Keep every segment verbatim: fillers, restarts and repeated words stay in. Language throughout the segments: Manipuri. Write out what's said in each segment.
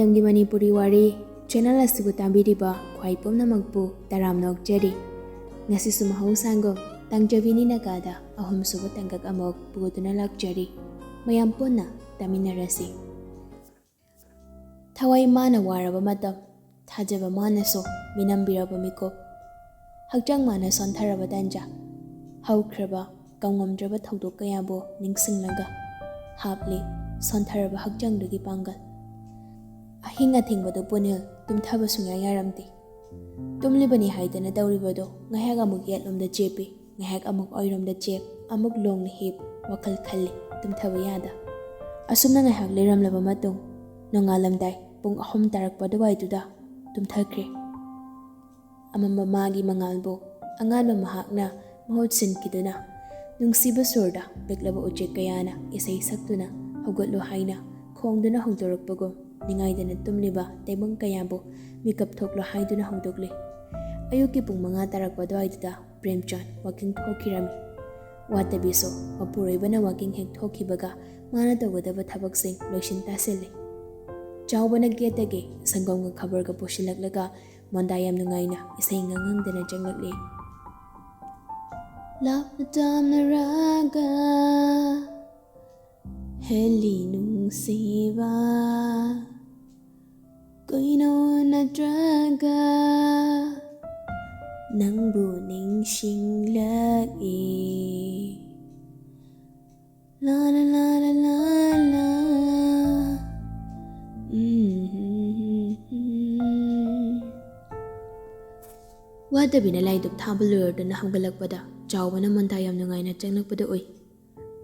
ꯃꯇꯝꯒꯤ ꯃꯅꯤꯄꯨꯔꯤ ꯋꯥꯔꯤ ꯆꯦꯅꯦꯜ ꯑꯁꯤꯕꯨ ꯇꯥꯕꯤꯔꯤꯕ ꯈ꯭ꯋꯥꯏ ꯄꯨꯝꯅꯃꯛꯄꯨ ꯇꯔꯥꯝꯅ ꯑꯣꯛꯆꯔꯤ꯫ ꯉꯁꯤꯁꯨ ꯃꯍꯧꯁꯥꯒꯨꯝ ꯇꯥꯡꯖꯕꯤꯅꯤ ꯅꯥꯒꯥꯗ ꯑꯍꯨꯝꯁꯨꯕ ꯇꯥꯡꯀꯛ ꯑꯃꯨꯛ ꯄꯨꯗꯨꯅ ꯂꯥꯛꯆꯔꯤ꯫ ꯃꯌꯥꯝ ꯄꯨꯟꯅ ꯇꯥꯃꯤꯟꯅꯔꯁꯤ꯫ ꯊꯋꯥꯏ ꯃꯥꯅ ꯋꯥꯔꯕ ꯃꯇꯝ, ꯊꯥꯖꯕ ꯃꯥꯅꯁꯨ ꯃꯤꯅꯝꯕꯤꯔꯕ ꯃꯤꯀꯨꯞ, ꯍꯛꯆꯥꯡ ꯃꯥꯅ ꯁꯣꯟꯊꯔꯕ ꯇꯥꯟꯖꯥ, ꯍꯧꯈ꯭ꯔꯕ ꯀꯥꯎꯉꯝꯗ꯭ꯔꯕ ꯊꯧꯗꯣꯛ ꯀꯌꯥꯕꯨ ꯅꯤꯡꯁꯤꯡꯂꯒ ꯍꯥꯞꯂꯤ ꯁꯣꯟꯊꯔꯕ ꯍꯛꯆꯥꯡꯗꯨꯒꯤ ꯄꯥꯡꯒꯜ꯫ ꯑꯍꯤꯡ ꯑꯊꯦꯡꯕꯗꯨ ꯄꯨꯅꯤꯜ ꯇꯨꯝꯊꯕ ꯁꯨꯡꯌꯥ ꯌꯥꯔꯝꯗꯦ꯫ ꯇꯨꯝꯂꯤꯕꯅꯤ ꯍꯥꯏꯗꯅ ꯇꯧꯔꯤꯕꯗꯨ ꯉꯥꯏꯍꯥꯛ ꯑꯃꯨꯛ ꯌꯦꯠꯂꯣꯝꯗ ꯆꯦꯞꯄꯤ, ꯉꯥꯏꯍꯥꯛ ꯑꯃꯨꯛ ꯑꯣꯏꯔꯣꯝꯗ ꯆꯦꯞ, ꯑꯃꯨꯛ ꯂꯣꯡꯅ ꯍꯤꯞ, ꯋꯥꯈꯜ ꯈꯜꯂꯤ, ꯇꯨꯝꯊꯕ ꯌꯥꯗ꯫ ꯑꯁꯨꯝꯅ ꯉꯥꯏꯍꯥꯛ ꯂꯩꯔꯝꯂꯕ ꯃꯇꯨꯡ, ꯅꯣꯡꯉꯥꯜꯂꯝꯗꯥꯏ ꯄꯨꯡ ꯑꯍꯨꯝ ꯇꯥꯔꯛꯄ ꯑꯗꯨꯋꯥꯏꯗꯨꯗ ꯇꯨꯝꯊꯈ꯭ꯔꯦ꯫ ꯑꯃꯝꯕ ꯃꯥꯒꯤ ꯃꯉꯥꯜꯕꯨ ꯑꯉꯥꯟꯕ ꯃꯍꯥꯛꯅ ꯃꯍꯨꯠ ꯁꯤꯟꯈꯤꯗꯨꯅ, ꯅꯨꯡꯁꯤꯕ ꯁꯨꯔꯗ ꯄꯤꯛꯂꯕ ꯎꯆꯦꯛ ꯀꯌꯥꯅ ꯏꯁꯩ ꯁꯛꯇꯨꯅ ꯍꯧꯒꯠꯂꯨ ꯍꯥꯏꯅ ꯈꯣꯡꯗꯨꯅ ꯍꯧꯗꯣꯔꯛꯄꯒꯨꯝ ꯅꯤꯡꯉꯥꯏꯗꯅ ꯇꯨꯝꯂꯤꯕ ꯇꯥꯏꯕꯪ ꯀꯌꯥꯕꯨ ꯃꯤꯀꯞ ꯊꯣꯛꯂꯣ ꯍꯥꯏꯗꯨꯅ ꯍꯧꯗꯣꯛꯂꯤ꯫ ꯑꯌꯨꯛꯀꯤ ꯄꯨꯡ ꯃꯉꯥ ꯇꯥꯔꯛꯄ ꯑꯗꯨꯋꯥꯏꯗꯨꯗ ꯄ꯭ꯔꯦꯝꯆꯥꯟ ꯋꯥꯀꯤꯡ ꯊꯣꯛꯈꯤꯔꯝꯃꯤ꯫ ꯋꯥꯇꯕꯤꯁꯨ ꯃꯄꯨꯔꯣꯏꯕꯅ ꯋꯥꯀꯤꯡ ꯍꯦꯛ ꯊꯣꯛꯈꯤꯕꯒ ꯃꯥꯅ ꯇꯧꯒꯗꯕ ꯊꯕꯛꯁꯤꯡ ꯂꯣꯏꯁꯤꯟ ꯇꯥꯁꯤꯜꯂꯤ꯫ ꯆꯥꯎꯕꯅ ꯒꯦꯠꯇꯒꯤ ꯁꯪꯒꯣꯝꯒ ꯈꯕꯔꯒ ꯄꯨꯁꯤꯜꯂꯛꯂꯒ ꯃꯣꯟꯗꯥ ꯌꯥꯝ ꯅꯨꯡꯉꯥꯏꯅ ꯏꯁꯩ ꯉꯥꯡꯉꯝꯗꯅ ꯆꯪꯂꯛꯂꯤ꯫ ꯂꯥꯞꯅ ꯇꯥꯝꯅꯔꯒ ꯍꯦꯜꯂꯤ ꯅꯨꯡꯁꯤꯕ, ꯀꯩꯅꯣ ꯅꯠꯇ꯭ꯔꯒ ꯅꯪꯕꯨ ꯅꯤꯡꯁꯤꯡꯂꯛꯏ꯫ ꯂꯥ ꯂꯥ ꯂꯥ ꯂꯥ ꯂꯥ ꯂꯥ꯫ ꯎꯝ꯫ ꯋꯥꯇꯕꯤꯅ ꯂꯥꯏꯗꯨꯛ ꯊꯥꯕ ꯂꯣꯏꯔꯗꯨꯅ ꯍꯧꯒꯠꯂꯛꯄꯗ ꯆꯥꯎꯕꯅ ꯃꯣꯟꯗꯥ ꯌꯥꯝ ꯅꯨꯡꯉꯥꯏꯅ ꯆꯪꯂꯛꯄꯗꯨ ꯎꯏ꯫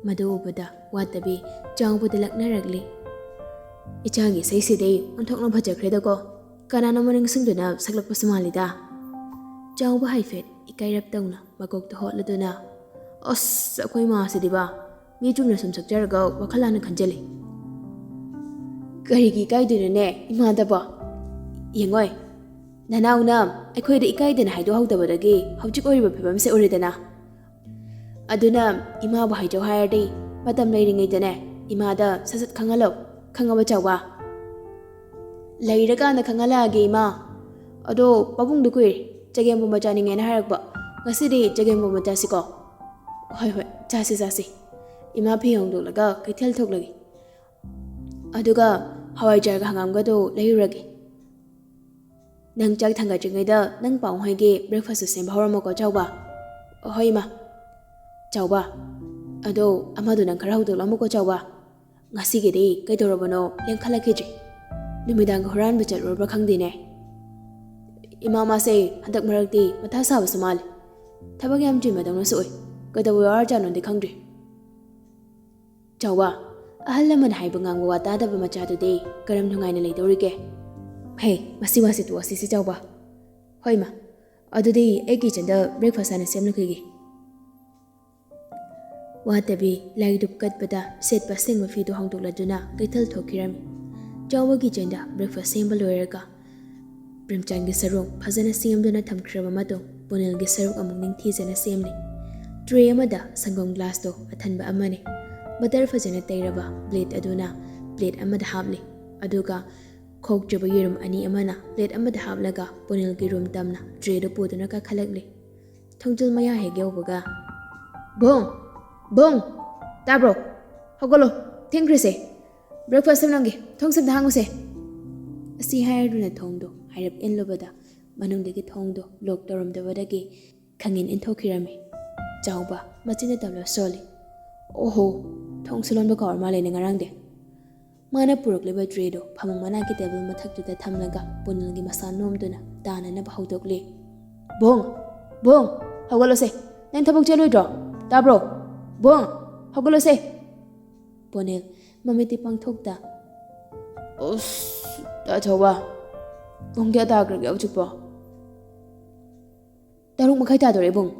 ꯃꯗꯨ ꯎꯕꯗ ꯋꯥꯇꯕꯤ ꯆꯥꯎꯕꯗ ꯂꯛꯅꯔꯛꯂꯤ꯫ "ꯏꯆꯥꯒꯤ ꯏꯁꯩꯁꯤꯗꯤ ꯑꯣꯟꯊꯣꯛꯅ ꯐꯖꯈ꯭ꯔꯦꯗꯀꯣ꯫ ꯀꯅꯥꯅꯣ ꯃꯅꯤꯡ ꯁꯨꯝꯗꯨꯅ ꯁꯛꯂꯛꯄꯁꯨ ꯃꯥꯜꯂꯤꯗ?" ꯆꯥꯎꯕ ꯍꯥꯏꯐꯦꯠ ꯏꯀꯥꯏꯔꯞ ꯇꯧꯅ ꯃꯀꯣꯛꯇ ꯍꯣꯠꯂꯗꯨꯅ, "ꯑꯁ, ꯑꯩꯈꯣꯏ ꯃꯥꯁꯤꯗꯤꯕ, ꯃꯤ ꯆꯨꯝꯅ ꯁꯨꯝ ꯁꯛꯆꯔꯒ ꯋꯥꯈꯜ ꯂꯥꯟꯅ ꯈꯟꯖꯜꯂꯤ꯫" "ꯀꯔꯤꯒꯤ ꯏꯀꯥꯏꯗꯣꯏꯅꯣꯅꯦ ꯏꯃꯥꯗꯕꯣ? ꯌꯦꯡꯉꯣꯏ, ꯅꯅꯥꯎꯅ ꯑꯩꯈꯣꯏꯗ ꯏꯀꯥꯏꯗꯅ ꯍꯥꯏꯗꯣꯛꯍꯧꯗꯕꯗꯒꯤ ꯍꯧꯖꯤꯛ ꯑꯣꯏꯔꯤꯕ ꯐꯤꯕꯝꯁꯦ ꯎꯔꯦꯗꯅ꯫ ꯑꯗꯨꯅ ꯏꯃꯥꯕꯨ ꯍꯥꯏꯖꯧ ꯍꯥꯏꯔꯗꯤ ꯃꯇꯝ ꯂꯩꯔꯤꯉꯩꯗꯅꯦ ꯏꯃꯥꯗ ꯁꯠ ꯁꯠ ꯈꯪꯍꯜꯂꯧ, ꯈꯪꯉꯕ ꯆꯥꯎꯕ?" "ꯂꯩꯔꯀꯥꯟꯗ ꯈꯪꯍꯜꯂꯛꯑꯒꯦ, ꯏꯃꯥ꯫ ꯑꯗꯣ ꯄꯥꯕꯨꯡꯗꯣ ꯀꯨꯏꯔꯦ, ꯆꯒꯦꯝꯄꯣꯝꯕ ꯆꯥꯅꯤꯡꯉꯦꯅ ꯍꯥꯏꯔꯛꯄ꯫ ꯉꯁꯤꯗꯤ ꯆꯒꯦꯝꯄꯣꯝꯕ ꯆꯥꯁꯤꯀꯣ?" "ꯍꯣꯏ, ꯍꯣꯏ, ꯆꯥꯁꯤ, ꯆꯥꯁꯤ꯫ ꯏꯃꯥ ꯐꯤ ꯍꯣꯡꯗꯣꯛꯂꯒ ꯀꯩꯊꯦꯜ ꯊꯣꯛꯂꯒꯦ꯫ ꯑꯗꯨꯒ ꯍꯋꯥꯏꯖꯥꯔꯒ ꯍꯪꯒꯥꯝꯒꯗꯣ ꯂꯩꯔꯨꯔꯒꯦ꯫ ꯅꯪ ꯆꯥꯛ ꯊꯥꯡꯒꯠꯇ꯭ꯔꯤꯉꯩꯗ ꯅꯪ ꯄꯥꯎ ꯍꯥꯏꯒꯦ, breakfast ꯁꯦꯝꯕ ꯍꯧꯔꯝꯃꯣꯀꯣ, ꯆꯥꯎꯕ?" "ꯍꯣꯏ, ꯏꯃꯥ꯫" "ꯆꯥꯎꯕ, ꯑꯗꯣ ꯑꯃꯗꯣ ꯅꯪ ꯈꯔ ꯍꯧꯗꯣꯛꯂꯝꯃꯨꯀꯣ, ꯆꯥꯎꯕ꯫ ꯉꯁꯤꯒꯤꯗꯤ ꯀꯩꯗꯧꯔꯕꯅꯣ, ꯂꯦꯡꯈꯠꯂꯛꯈꯤꯗ꯭ꯔꯤ꯫ ꯅꯨꯃꯤꯗꯥꯡꯒ ꯍꯨꯔꯥꯟꯕ ꯆꯠꯂꯨꯔꯕ꯭ꯔꯥ ꯈꯪꯗꯦꯅꯦ꯫ ꯏꯃꯥ, ꯃꯥꯁꯦ ꯍꯟꯗꯛ ꯃꯔꯛꯇꯤ ꯃꯊꯥ ꯁꯥꯕꯁꯨ ꯃꯥꯜꯂꯦ꯫ ꯊꯕꯛ ꯌꯥꯝ ꯆꯤꯟꯕꯗꯧꯅꯁꯨ ꯎꯏ꯫ ꯀꯩꯗꯧꯕ ꯌꯥꯎꯔꯖꯥꯠꯅꯣꯗꯤ ꯈꯪꯗ꯭ꯔꯤ꯫" "ꯆꯥꯎꯕ, ꯑꯍꯜ ꯂꯃꯟ ꯍꯥꯏꯕ ꯉꯥꯡꯕ ꯋꯥ ꯇꯥꯗꯕ ꯃꯆꯥꯗꯨꯗꯤ ꯀꯔꯝ ꯅꯨꯡꯉꯥꯏꯅ ꯂꯩꯗꯧꯔꯤꯒꯦ?" "ꯍꯦ, ꯃꯁꯤ ꯋꯥꯁꯤ ꯇꯣꯛꯑꯁꯤꯁꯦ, ꯆꯥꯎꯕ꯫ ꯍꯣꯏ, ꯏꯃꯥ, ꯑꯗꯨꯗꯤ ꯑꯩ kitchenꯗ breakfast ꯍꯥꯟꯅ ꯁꯦꯝꯂꯨꯈꯤꯒꯦ꯫" ꯋꯥꯇꯕꯤ ꯂꯥꯏꯗꯨꯞ ꯀꯠꯄꯗ ꯁꯦꯠꯄ ꯑꯁꯦꯡꯕ ꯐꯤꯗꯨ ꯍꯣꯡꯗꯣꯛꯂꯗꯨꯅ ꯀꯩꯊꯦꯜ ꯊꯣꯛꯈꯤꯔꯝꯃꯤ꯫ ꯆꯥꯎꯕ kitchenꯗ breakfast ꯁꯦꯝꯕ ꯂꯣꯏꯔꯒ, ꯄ꯭ꯔꯦꯝꯆꯥꯟꯒꯤ ꯁꯔꯨꯛ ꯐꯖꯅ ꯁꯦꯝꯗꯨꯅ ꯊꯝꯈ꯭ꯔꯕ ꯃꯇꯨꯡ, ꯄꯨꯅꯤꯜꯒꯤ ꯁꯔꯨꯛ ꯑꯃꯨꯛ ꯅꯤꯡꯊꯤꯖꯅ ꯁꯦꯝꯂꯤ꯫ Tray ꯑꯃꯗ ꯁꯪꯒꯣꯝ glassꯇꯣ ꯑꯊꯟꯕ ꯑꯃꯅꯤ, butter ꯐꯖꯅ ꯇꯩꯔꯕ plate ꯑꯗꯨꯅ plate ꯑꯃꯗ ꯍꯥꯞꯂꯤ꯫ ꯑꯗꯨꯒ ꯈꯣꯛꯇ꯭ꯔꯤꯕ ꯌꯦꯔꯨꯝ ꯑꯅꯤ ꯑꯃꯅ plate ꯑꯃꯗ ꯍꯥꯞꯂꯒ ꯄꯨꯅꯤꯜꯒꯤ room ꯇꯝꯅ trayꯗꯨ ꯄꯨꯗꯨꯅ ꯀꯥꯈꯠꯂꯛꯂꯤ꯫ ꯊꯣꯡꯖꯤꯜ ꯃꯌꯥ ꯍꯦꯛ ꯌꯧꯕꯒ, "ꯕꯨꯡ! ꯕꯨꯡ! ꯇꯥꯕ꯭ꯔꯣ? ꯍꯧꯒꯠꯂꯣ! ꯊꯦꯡꯈ꯭ꯔꯦꯁꯦ! Breakfast ꯁꯦꯝꯂꯝꯒꯦ꯫ ꯊꯣꯡꯁꯦ ꯑꯝꯇ ꯍꯥꯡꯉꯨꯁꯦ!" ꯑꯁꯤ ꯍꯥꯏꯔꯗꯨꯅ ꯊꯣꯡꯗꯣ ꯍꯥꯏꯔꯞ ꯏꯜꯂꯨꯕꯗ, ꯃꯅꯨꯡꯗꯒꯤ ꯊꯣꯡꯗꯣ lock ꯇꯧꯔꯝꯗꯕꯗꯒꯤ ꯈꯪꯏꯟ ꯏꯟꯊꯣꯛꯈꯤꯔꯝꯃꯤ꯫ ꯆꯥꯎꯕ ꯃꯆꯤꯟꯅ ꯇꯧꯔ ꯁꯣꯜꯂꯤ꯫ "ꯑꯣꯍꯣ, ꯊꯣꯡꯁꯨ ꯂꯣꯟꯕ ꯀꯥꯎꯔ ꯃꯥꯜꯂꯦꯅꯦ ꯉꯔꯥꯡꯗꯤ꯫" ꯃꯥꯅ ꯄꯨꯔꯛꯂꯤꯕ trayꯗꯣ ꯐꯃꯨꯡ ꯃꯅꯥꯛꯀꯤ table ꯃꯊꯛꯇꯨꯗ ꯊꯝꯂꯒ ꯄꯨꯅꯤꯜꯒꯤ ꯃꯁꯥ ꯅꯣꯝꯗꯨꯅ ꯇꯥꯅꯅꯕ ꯍꯧꯗꯣꯛꯂꯤ꯫ "ꯕꯣꯡ! ꯕꯣꯡ! ꯍꯧꯒꯠꯂꯣꯁꯦ! ꯅꯪ ꯊꯕꯛ ꯆꯠꯂꯣꯏꯗ꯭ꯔꯣ? ꯇꯥꯕ꯭ꯔꯣ? ꯕꯣꯡ! ꯍꯧꯒꯠꯂꯣꯁꯦ!" ꯄꯨꯅꯤꯜ ꯃꯃꯤꯠꯇꯤ ꯄꯥꯡꯊꯣꯛꯇ, "ꯑꯁ, ꯇꯥ ꯆꯥꯎꯕ, ꯄꯨꯡ ꯀꯌꯥ ꯇꯥꯈ꯭ꯔꯒꯦ ꯍꯧꯖꯤꯛꯄꯣ?" "ꯇꯔꯨꯛ ꯃꯈꯥꯏ ꯇꯥꯗꯣꯔꯦ, ꯏꯕꯨꯡ꯫"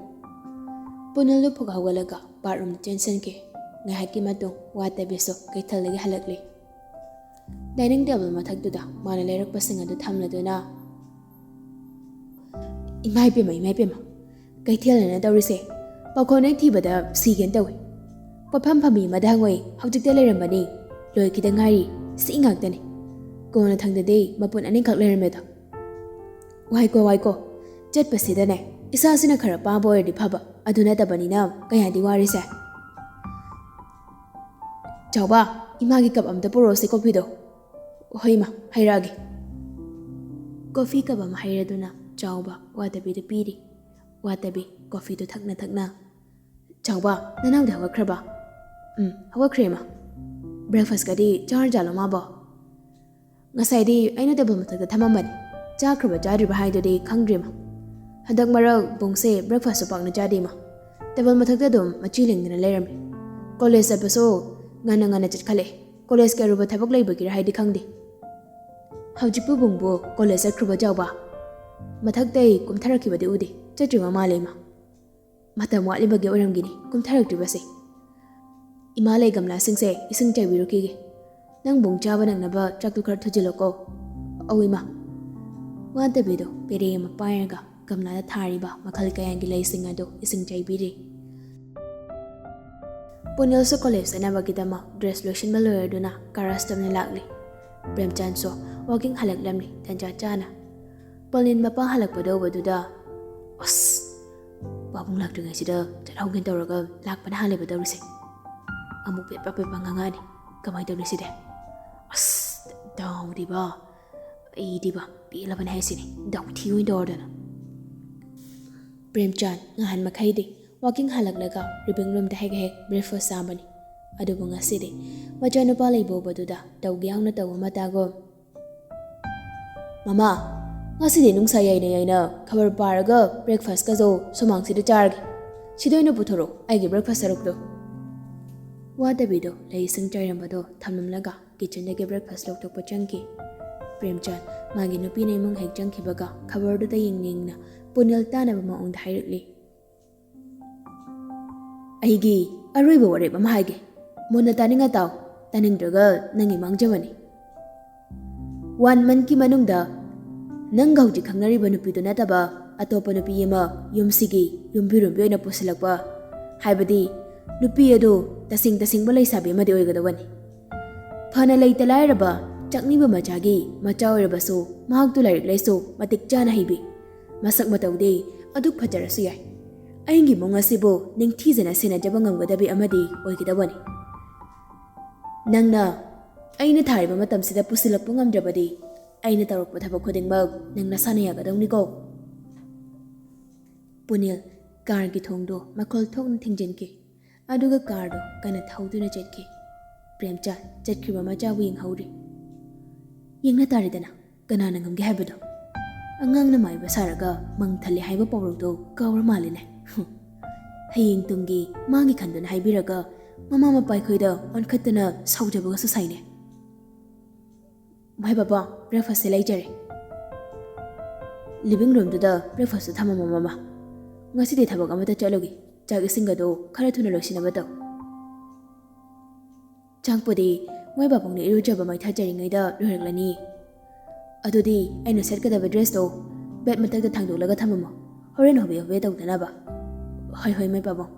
ꯄꯨꯅꯤꯜꯗꯨ ꯐꯨꯛ ꯍꯧꯒꯠꯂꯒ bathroomꯗ ꯆꯦꯟꯁꯤꯟꯈꯤ꯫ ꯉꯥꯏꯍꯥꯛꯀꯤ ꯃꯇꯨꯡ ꯋꯥꯇꯕꯤꯁꯨ ꯀꯩꯊꯦꯜꯗꯒꯤ ꯍꯜꯂꯛꯂꯤ꯫ Dining table ꯃꯊꯛꯇꯨꯗ ꯃꯥꯅ ꯂꯩꯔꯛꯄꯁꯤꯡ ꯑꯗꯨ ꯊꯝꯂꯗꯨꯅ, "ꯏꯃꯥ ꯏꯄꯦꯝꯃ, ꯏꯃꯥ ꯏꯄꯦꯝꯃ, ꯀꯩꯊꯦꯜꯅꯦꯅ ꯇꯧꯔꯤꯁꯦ, ꯄꯥꯈꯣꯟ ꯍꯦꯛ ꯊꯤꯕꯗ ꯁꯤꯒꯦꯅ ꯇꯧꯏ꯫ ꯄꯣꯠꯐꯝ ꯐꯝꯕꯤ ꯑꯃꯗ ꯍꯪꯉꯨꯏ, ꯍꯧꯖꯤꯛꯇ ꯂꯩꯔꯝꯕꯅꯤ, ꯂꯣꯏꯈꯤꯗ ꯉꯥꯏꯔꯤ, ꯁꯤ ꯉꯥꯛꯇꯅꯤ꯫ ꯀꯣꯟꯅ ꯊꯪꯗꯗꯤ ꯃꯄꯨꯟ ꯑꯅꯤꯈꯛ ꯂꯩꯔꯝꯃꯦꯗꯣ꯫ ꯋꯥꯏꯀꯣ, ꯋꯥꯏꯀꯣ꯫ ꯆꯠꯄꯁꯤꯗꯅꯦ, ꯏꯁꯥꯁꯤꯅ ꯈꯔ ꯄꯥꯕ ꯑꯣꯏꯔꯗꯤ ꯐꯕ, ꯑꯗꯨ ꯅꯠꯇꯕꯅꯤꯅ ꯀꯌꯥꯗꯤ ꯋꯥꯔꯤꯁꯦ꯫ ꯆꯥꯎꯕ, ꯏꯃꯥꯒꯤ ꯀꯞ ꯑꯝꯇ ꯄꯨꯔꯛꯑꯣꯁꯦ ꯀꯣꯐꯤꯗꯣ꯫ ꯍꯣꯏ ꯏꯃꯥ, ꯍꯩꯔꯛꯑꯒꯦ꯫ ꯀꯣꯐꯤ ꯀꯞ ꯑꯃ ꯍꯩꯔꯗꯨꯅ ꯆꯥꯎꯕ ꯋꯥꯇꯕꯤꯗ ꯄꯤꯔꯤ꯫ ꯋꯥꯇꯕꯤ ꯀꯣꯐꯤꯗꯨ ꯊꯛꯅ ꯊꯛꯅ, "ꯆꯥꯎꯕ, ꯅꯅꯥꯎꯗꯤ ꯍꯧꯒꯠꯈ꯭ꯔꯕ?" "ꯎꯝ, ꯍꯧꯒꯠꯈ꯭ꯔꯦ ꯏꯃꯥ꯫ ꯕ꯭ꯔꯦꯛꯐꯥꯁꯀꯗꯤ ꯆꯥꯔꯖꯥꯠꯂꯣ ꯃꯥꯕꯣ?" "ꯉꯁꯥꯏꯗꯤ ꯑꯩꯅ ꯇꯦꯕꯜ ꯃꯊꯛꯇ ꯊꯝꯃꯝꯕꯅꯤ꯫ ꯆꯥꯈ꯭ꯔꯕ ꯆꯥꯗ꯭ꯔꯤꯕ ꯍꯥꯏꯗꯨꯗꯤ ꯈꯪꯗ꯭ꯔꯤ ꯏꯃꯥ꯫ ꯍꯟꯗꯛ ꯃꯔꯛ ꯕꯨꯡꯁꯦ ꯕ꯭ꯔꯦꯛꯐꯥꯁꯁꯨ ꯄꯥꯛꯅ ꯆꯥꯗꯦ ꯏꯃꯥ꯫ ꯇꯦꯕꯜ ꯃꯊꯛꯇ ꯑꯗꯨꯝ ꯃꯆꯤ ꯂꯦꯡꯗꯅ ꯂꯩꯔꯝꯃꯤ꯫ ꯀꯣꯂꯦꯖ ꯆꯠꯄꯁꯨ ꯉꯟꯅ ꯉꯟꯅ ꯆꯠꯈꯠꯂꯛꯑꯦ꯫ ꯀꯣꯂꯦꯖꯀꯤ ꯑꯔꯨꯕ ꯊꯕꯛ ꯂꯩꯕꯒꯤꯔ ꯍꯥꯏꯗꯤ ꯈꯪꯗꯦ꯫ ꯍꯧꯖꯤꯛꯄꯨ ꯕꯨꯡꯕꯨ ꯀꯣꯂꯦꯖ ꯆꯠꯈ꯭ꯔꯕ ꯆꯥꯎꯕ? ꯃꯊꯛꯇꯩ ꯀꯨꯝꯊꯔꯛꯈꯤꯕꯗꯤ ꯎꯗꯦ꯫ ꯆꯠꯇ꯭ꯔꯤꯕ ꯃꯥꯜꯂꯦ ꯏꯃꯥ꯫ ꯃꯇꯝ ꯋꯥꯠꯂꯤꯕꯒꯤ ꯑꯣꯏꯔꯝꯒꯅꯤ ꯀꯨꯝꯊꯔꯛꯇ꯭ꯔꯤꯕꯁꯦ꯫ ꯏꯃꯥ ꯂꯩ ꯒꯝꯂꯥꯁꯤꯡꯁꯦ ꯏꯁꯤꯡ ꯆꯥꯏꯕꯤꯔꯨꯈꯤꯒꯦ꯫ ꯅꯪ ꯕꯨꯡ ꯆꯥꯕ ꯅꯪꯅꯕ ꯆꯥꯛꯇꯨ ꯈꯔ ꯊꯨꯖꯤꯜꯂꯣꯀꯣ꯫" "ꯑꯧ ꯏꯃꯥ꯫" ꯋꯥꯇꯕꯤꯗꯣ ꯄꯦꯔꯦ ꯑꯃ ꯄꯥꯏꯔꯒ ꯒꯝꯂꯥꯗ ꯊꯥꯔꯤꯕ ꯃꯈꯜ ꯀꯌꯥꯒꯤ ꯂꯩꯁꯤꯡ ꯑꯗꯨ ꯏꯁꯤꯡ ꯆꯥꯏꯕꯤꯔꯤ꯫ ꯄꯨꯅꯤꯜꯁꯨ ꯀꯣꯂꯦꯖ ꯆꯠꯅꯕꯒꯤꯗꯃꯛ ꯗ꯭ꯔꯦꯁ ꯂꯣꯏꯁꯤꯟꯕ ꯂꯣꯏꯔꯗꯨꯅ ꯀꯥꯔꯥꯁ ꯇꯝꯅ ꯂꯥꯛꯂꯤ꯫ ꯄ꯭ꯔꯦꯝꯆꯥꯟꯁꯨ ꯋꯥꯀꯤꯡ ꯍꯜꯂꯛꯂꯝꯂꯤ ꯇꯟꯖꯥ ꯆꯥꯅ꯫ ꯄꯨꯅꯤꯜ ꯃꯄꯥ ꯍꯜꯂꯛꯄꯗ ꯎꯕꯗꯨꯗ, "ꯑꯁ, ꯄꯥꯕꯨꯡ ꯂꯥꯛꯇ꯭ꯔꯤꯉꯩꯁꯤꯗ ꯆꯠꯍꯧꯒꯦ ꯇꯧꯔꯒ ꯂꯥꯛꯄꯅ ꯍꯥꯜꯂꯦꯕ ꯇꯧꯔꯤꯁꯦ꯫ ꯑꯃꯨꯛ ꯄꯦꯠꯄ ꯄꯦꯠꯄ ꯉꯥꯡꯉꯛꯑꯅꯤ꯫ ꯀꯃꯥꯏꯅ ꯇꯧꯅꯤ ꯁꯤꯗꯤ? ꯑꯁ, ꯗꯥꯎꯗꯤꯕ, ꯑꯩꯗꯤꯕ ꯄꯦꯜꯂꯕꯅꯦ ꯍꯥꯏꯁꯤꯅꯤ, ꯗꯥꯎꯊꯤ ꯑꯣꯏꯅ ꯇꯧꯔꯗꯅ꯫" ꯄ꯭ꯔꯦꯝꯆꯥꯟ ꯉꯍꯥꯟ ꯃꯈꯩꯗꯤ ꯋꯥꯀꯤꯡ ꯍꯜꯂꯛꯂꯒ ꯂꯤꯚꯤꯡ ꯔꯨꯝꯗ ꯍꯦꯛ ꯍꯦꯛ ꯕ꯭ꯔꯦꯛꯐꯥꯁ ꯆꯥꯕꯅꯤ꯫ ꯑꯗꯨꯕꯨ ꯉꯁꯤꯗꯤ ꯃꯆꯥꯅꯨꯄꯥ ꯂꯩꯕ ꯎꯕꯗꯨꯗ ꯇꯧꯒꯦ ꯌꯥꯎꯅ ꯇꯧꯕ ꯃꯇꯥꯒꯨꯝ, "ꯃꯃꯥ, ꯉꯁꯤꯗꯤ ꯅꯨꯡꯁꯥ ꯌꯥꯏꯅ ꯌꯥꯏꯅ ꯈꯕꯔ ꯄꯥꯔꯒ ꯕ꯭ꯔꯦꯛꯐꯥꯁꯀꯁꯨ ꯁꯨꯃꯥꯡꯁꯤꯗ ꯆꯥꯔꯒꯦ꯫ ꯁꯤꯗ ꯑꯣꯏꯅ ꯄꯨꯊꯣꯔꯛꯑꯣ ꯑꯩꯒꯤ ꯕ꯭ꯔꯦꯛꯐꯥꯁ ꯁꯔꯨꯛꯇꯣ꯫" ꯋꯥꯇꯕꯤꯗꯣ ꯂꯩꯁꯤꯡ ꯆꯥꯏꯔꯝꯕꯗꯣ ꯊꯝꯂꯝꯂꯒ ꯀꯤꯆꯟꯗꯒꯤ ꯕ꯭ꯔꯦꯛꯐꯥꯁ ꯂꯧꯊꯣꯛꯄ ꯆꯪꯈꯤ꯫ ꯄ꯭ꯔꯦꯝꯆꯥꯟ ꯃꯥꯒꯤ ꯅꯨꯄꯤꯅ ꯏꯃꯨꯡ ꯍꯦꯛ ꯆꯪꯈꯤꯕꯒ ꯈꯕꯔꯗꯨꯗ ꯌꯦꯡꯅ ꯌꯦꯡꯅ ꯄꯨꯅꯤꯜ ꯇꯥꯅꯕ ꯃꯑꯣꯡꯗ ꯍꯥꯏꯔꯛꯂꯤ, "ꯑꯩꯒꯤ ꯑꯔꯣꯏꯕ ꯋꯥꯔꯦꯞ ꯑꯃ ꯍꯥꯏꯒꯦ꯫ ꯃꯨꯟꯅ ꯇꯥꯅꯤꯡꯉ ꯇꯥꯎ, ꯇꯥꯅꯤꯡꯗ꯭ꯔꯒ ꯅꯪꯒꯤ ꯃꯥꯡꯖꯕꯅꯤ꯫ ꯋꯥꯟ ꯃꯟꯊꯀꯤ ꯃꯅꯨꯡꯗ ꯅꯪꯒ ꯍꯧꯖꯤꯛ ꯈꯪꯅꯔꯤꯕ ꯅꯨꯄꯤꯗꯨ ꯅꯠꯇꯕ ꯑꯇꯣꯞꯄ ꯅꯨꯄꯤ ꯑꯃ ꯌꯨꯝꯁꯤꯒꯤ ꯌꯨꯝꯕꯤꯔꯣꯟꯕꯤ ꯑꯣꯏꯅ ꯄꯨꯁꯤꯜꯂꯛꯄ, ꯍꯥꯏꯕꯗꯤ ꯅꯨꯄꯤ ꯑꯗꯨ ꯇꯁꯦꯡ ꯇꯁꯦꯡꯕ ꯂꯩꯁꯥꯕꯤ ꯑꯃꯗꯤ ꯑꯣꯏꯒꯗꯕꯅꯤ꯫ ꯐꯅ ꯂꯩꯇ ꯂꯥꯏꯔꯕ ꯆꯥꯛꯅꯤꯡꯕ ꯃꯆꯥꯒꯤ ꯃꯆꯥ ꯑꯣꯏꯔꯕꯁꯨ ꯃꯍꯥꯛꯇꯨ ꯂꯥꯏꯔꯤꯛ ꯂꯥꯏꯁꯨ ꯃꯇꯤꯛ ꯆꯥꯅ ꯍꯩꯕꯤ꯫ ꯃꯁꯛ ꯃꯇꯧꯗꯤ ꯑꯗꯨꯛ ꯐꯖꯔꯁꯨ ꯌꯥꯏ꯫ ꯑꯩꯒꯤ ꯏꯃꯨꯡ ꯑꯁꯤꯕꯨ ꯅꯤꯡꯊꯤꯖꯅ ꯁꯦꯟꯅꯖꯕ ꯉꯝꯒꯗꯕꯤ ꯑꯃꯗꯤ ꯑꯣꯏꯒꯗꯕꯅꯤ꯫ ꯅꯪꯅ ꯑꯩꯅ ꯊꯥꯔꯤꯕ ꯃꯇꯝꯁꯤꯗ ꯄꯨꯁꯤꯜꯂꯛꯄ ꯉꯝꯗ꯭ꯔꯕꯗꯤ ꯑꯩꯅ ꯇꯧꯔꯛꯄ ꯊꯕꯛ ꯈꯨꯗꯤꯡꯃꯛ ꯅꯪ ꯅꯁꯥꯅ ꯌꯥꯒꯗꯧꯅꯤꯀꯣ꯫ ꯄꯨꯅꯤꯜ ꯀꯥꯔꯒꯤ ꯊꯣꯡꯗꯣ ꯃꯈꯣꯜ ꯊꯣꯛꯅ ꯊꯤꯡꯖꯤꯟꯈꯤ꯫ ꯑꯗꯨꯒ ꯀꯥꯔꯗꯣ ꯀꯟꯅ ꯊꯧꯗꯨꯅ ꯆꯠꯈꯤ꯫ ꯄ꯭ꯔꯦꯝꯆꯥꯟ ꯆꯠꯈ꯭ꯔꯤꯕ ꯃꯆꯥꯕꯨ ꯌꯦꯡꯍꯧꯔꯤ꯫ ꯌꯦꯡꯅ ꯇꯥꯔꯦꯗꯅ, ꯀꯅꯥꯅ ꯉꯝꯒꯦ ꯍꯥꯏꯕꯗꯣ꯫ ꯑꯉꯥꯡꯅ ꯃꯥꯏꯕ ꯁꯥꯔꯒ ꯃꯪ ꯊꯜꯂꯦ ꯍꯥꯏꯕ ꯄꯥꯎꯔꯧꯗꯣ ꯀꯥꯎꯔ ꯃꯥꯜꯂꯦꯅꯦ꯫ ꯍꯨꯝ꯫ ꯍꯌꯦꯡ ꯇꯨꯡꯒꯤ ꯃꯥꯒꯤ ꯈꯟꯗꯨꯅ ꯍꯥꯏꯕꯤꯔꯒ ꯃꯃꯥ ꯃꯄꯥ ꯑꯩꯈꯣꯏꯗ ꯑꯣꯟꯈꯠꯇꯅ ꯁꯥꯎꯖꯕꯒꯁꯨ ꯁꯥꯏꯅꯦ꯫ ꯃꯥꯏ ꯕꯕꯥ, breakfastꯁꯦ ꯂꯩꯖꯔꯦ꯫ Living roomꯗꯨꯗ breakfastꯇꯨ ꯊꯝꯃꯝꯃꯣ ꯃꯃꯥ꯫ ꯉꯁꯤꯗꯤ ꯊꯕꯛ ꯑꯃꯠꯇ ꯆꯠꯂꯨꯒꯦ꯫ ꯆꯥꯛ ꯏꯁꯤꯡꯒꯗꯣ ꯈꯔ ꯊꯨꯅ ꯂꯣꯏꯁꯤꯟꯅꯕ ꯇꯧ꯫ ꯆꯥꯛꯄꯨꯗꯤ ꯃꯣꯏ ꯕꯥꯕꯨꯡꯅ ꯏꯔꯨꯖꯕ ꯃꯩꯊꯥꯖꯔꯤꯉꯩꯗ ꯂꯣꯏꯔꯛꯂꯅꯤ꯫ ꯑꯗꯨꯗꯤ ꯑꯩꯅ ꯁꯦꯠꯀꯗꯕ dressꯇꯣ bed ꯃꯊꯛꯇ ꯊꯥꯡꯗꯣꯛꯂꯒ ꯊꯝꯃꯝꯃꯣ, ꯍꯣꯔꯦꯟ ꯍꯣꯕꯦ ꯍꯣꯕꯦ ꯇꯧꯗꯅꯕ꯫ ꯍꯣꯏ ꯍꯣꯏ ꯃꯣꯏ ꯕꯥꯕꯨꯡ꯫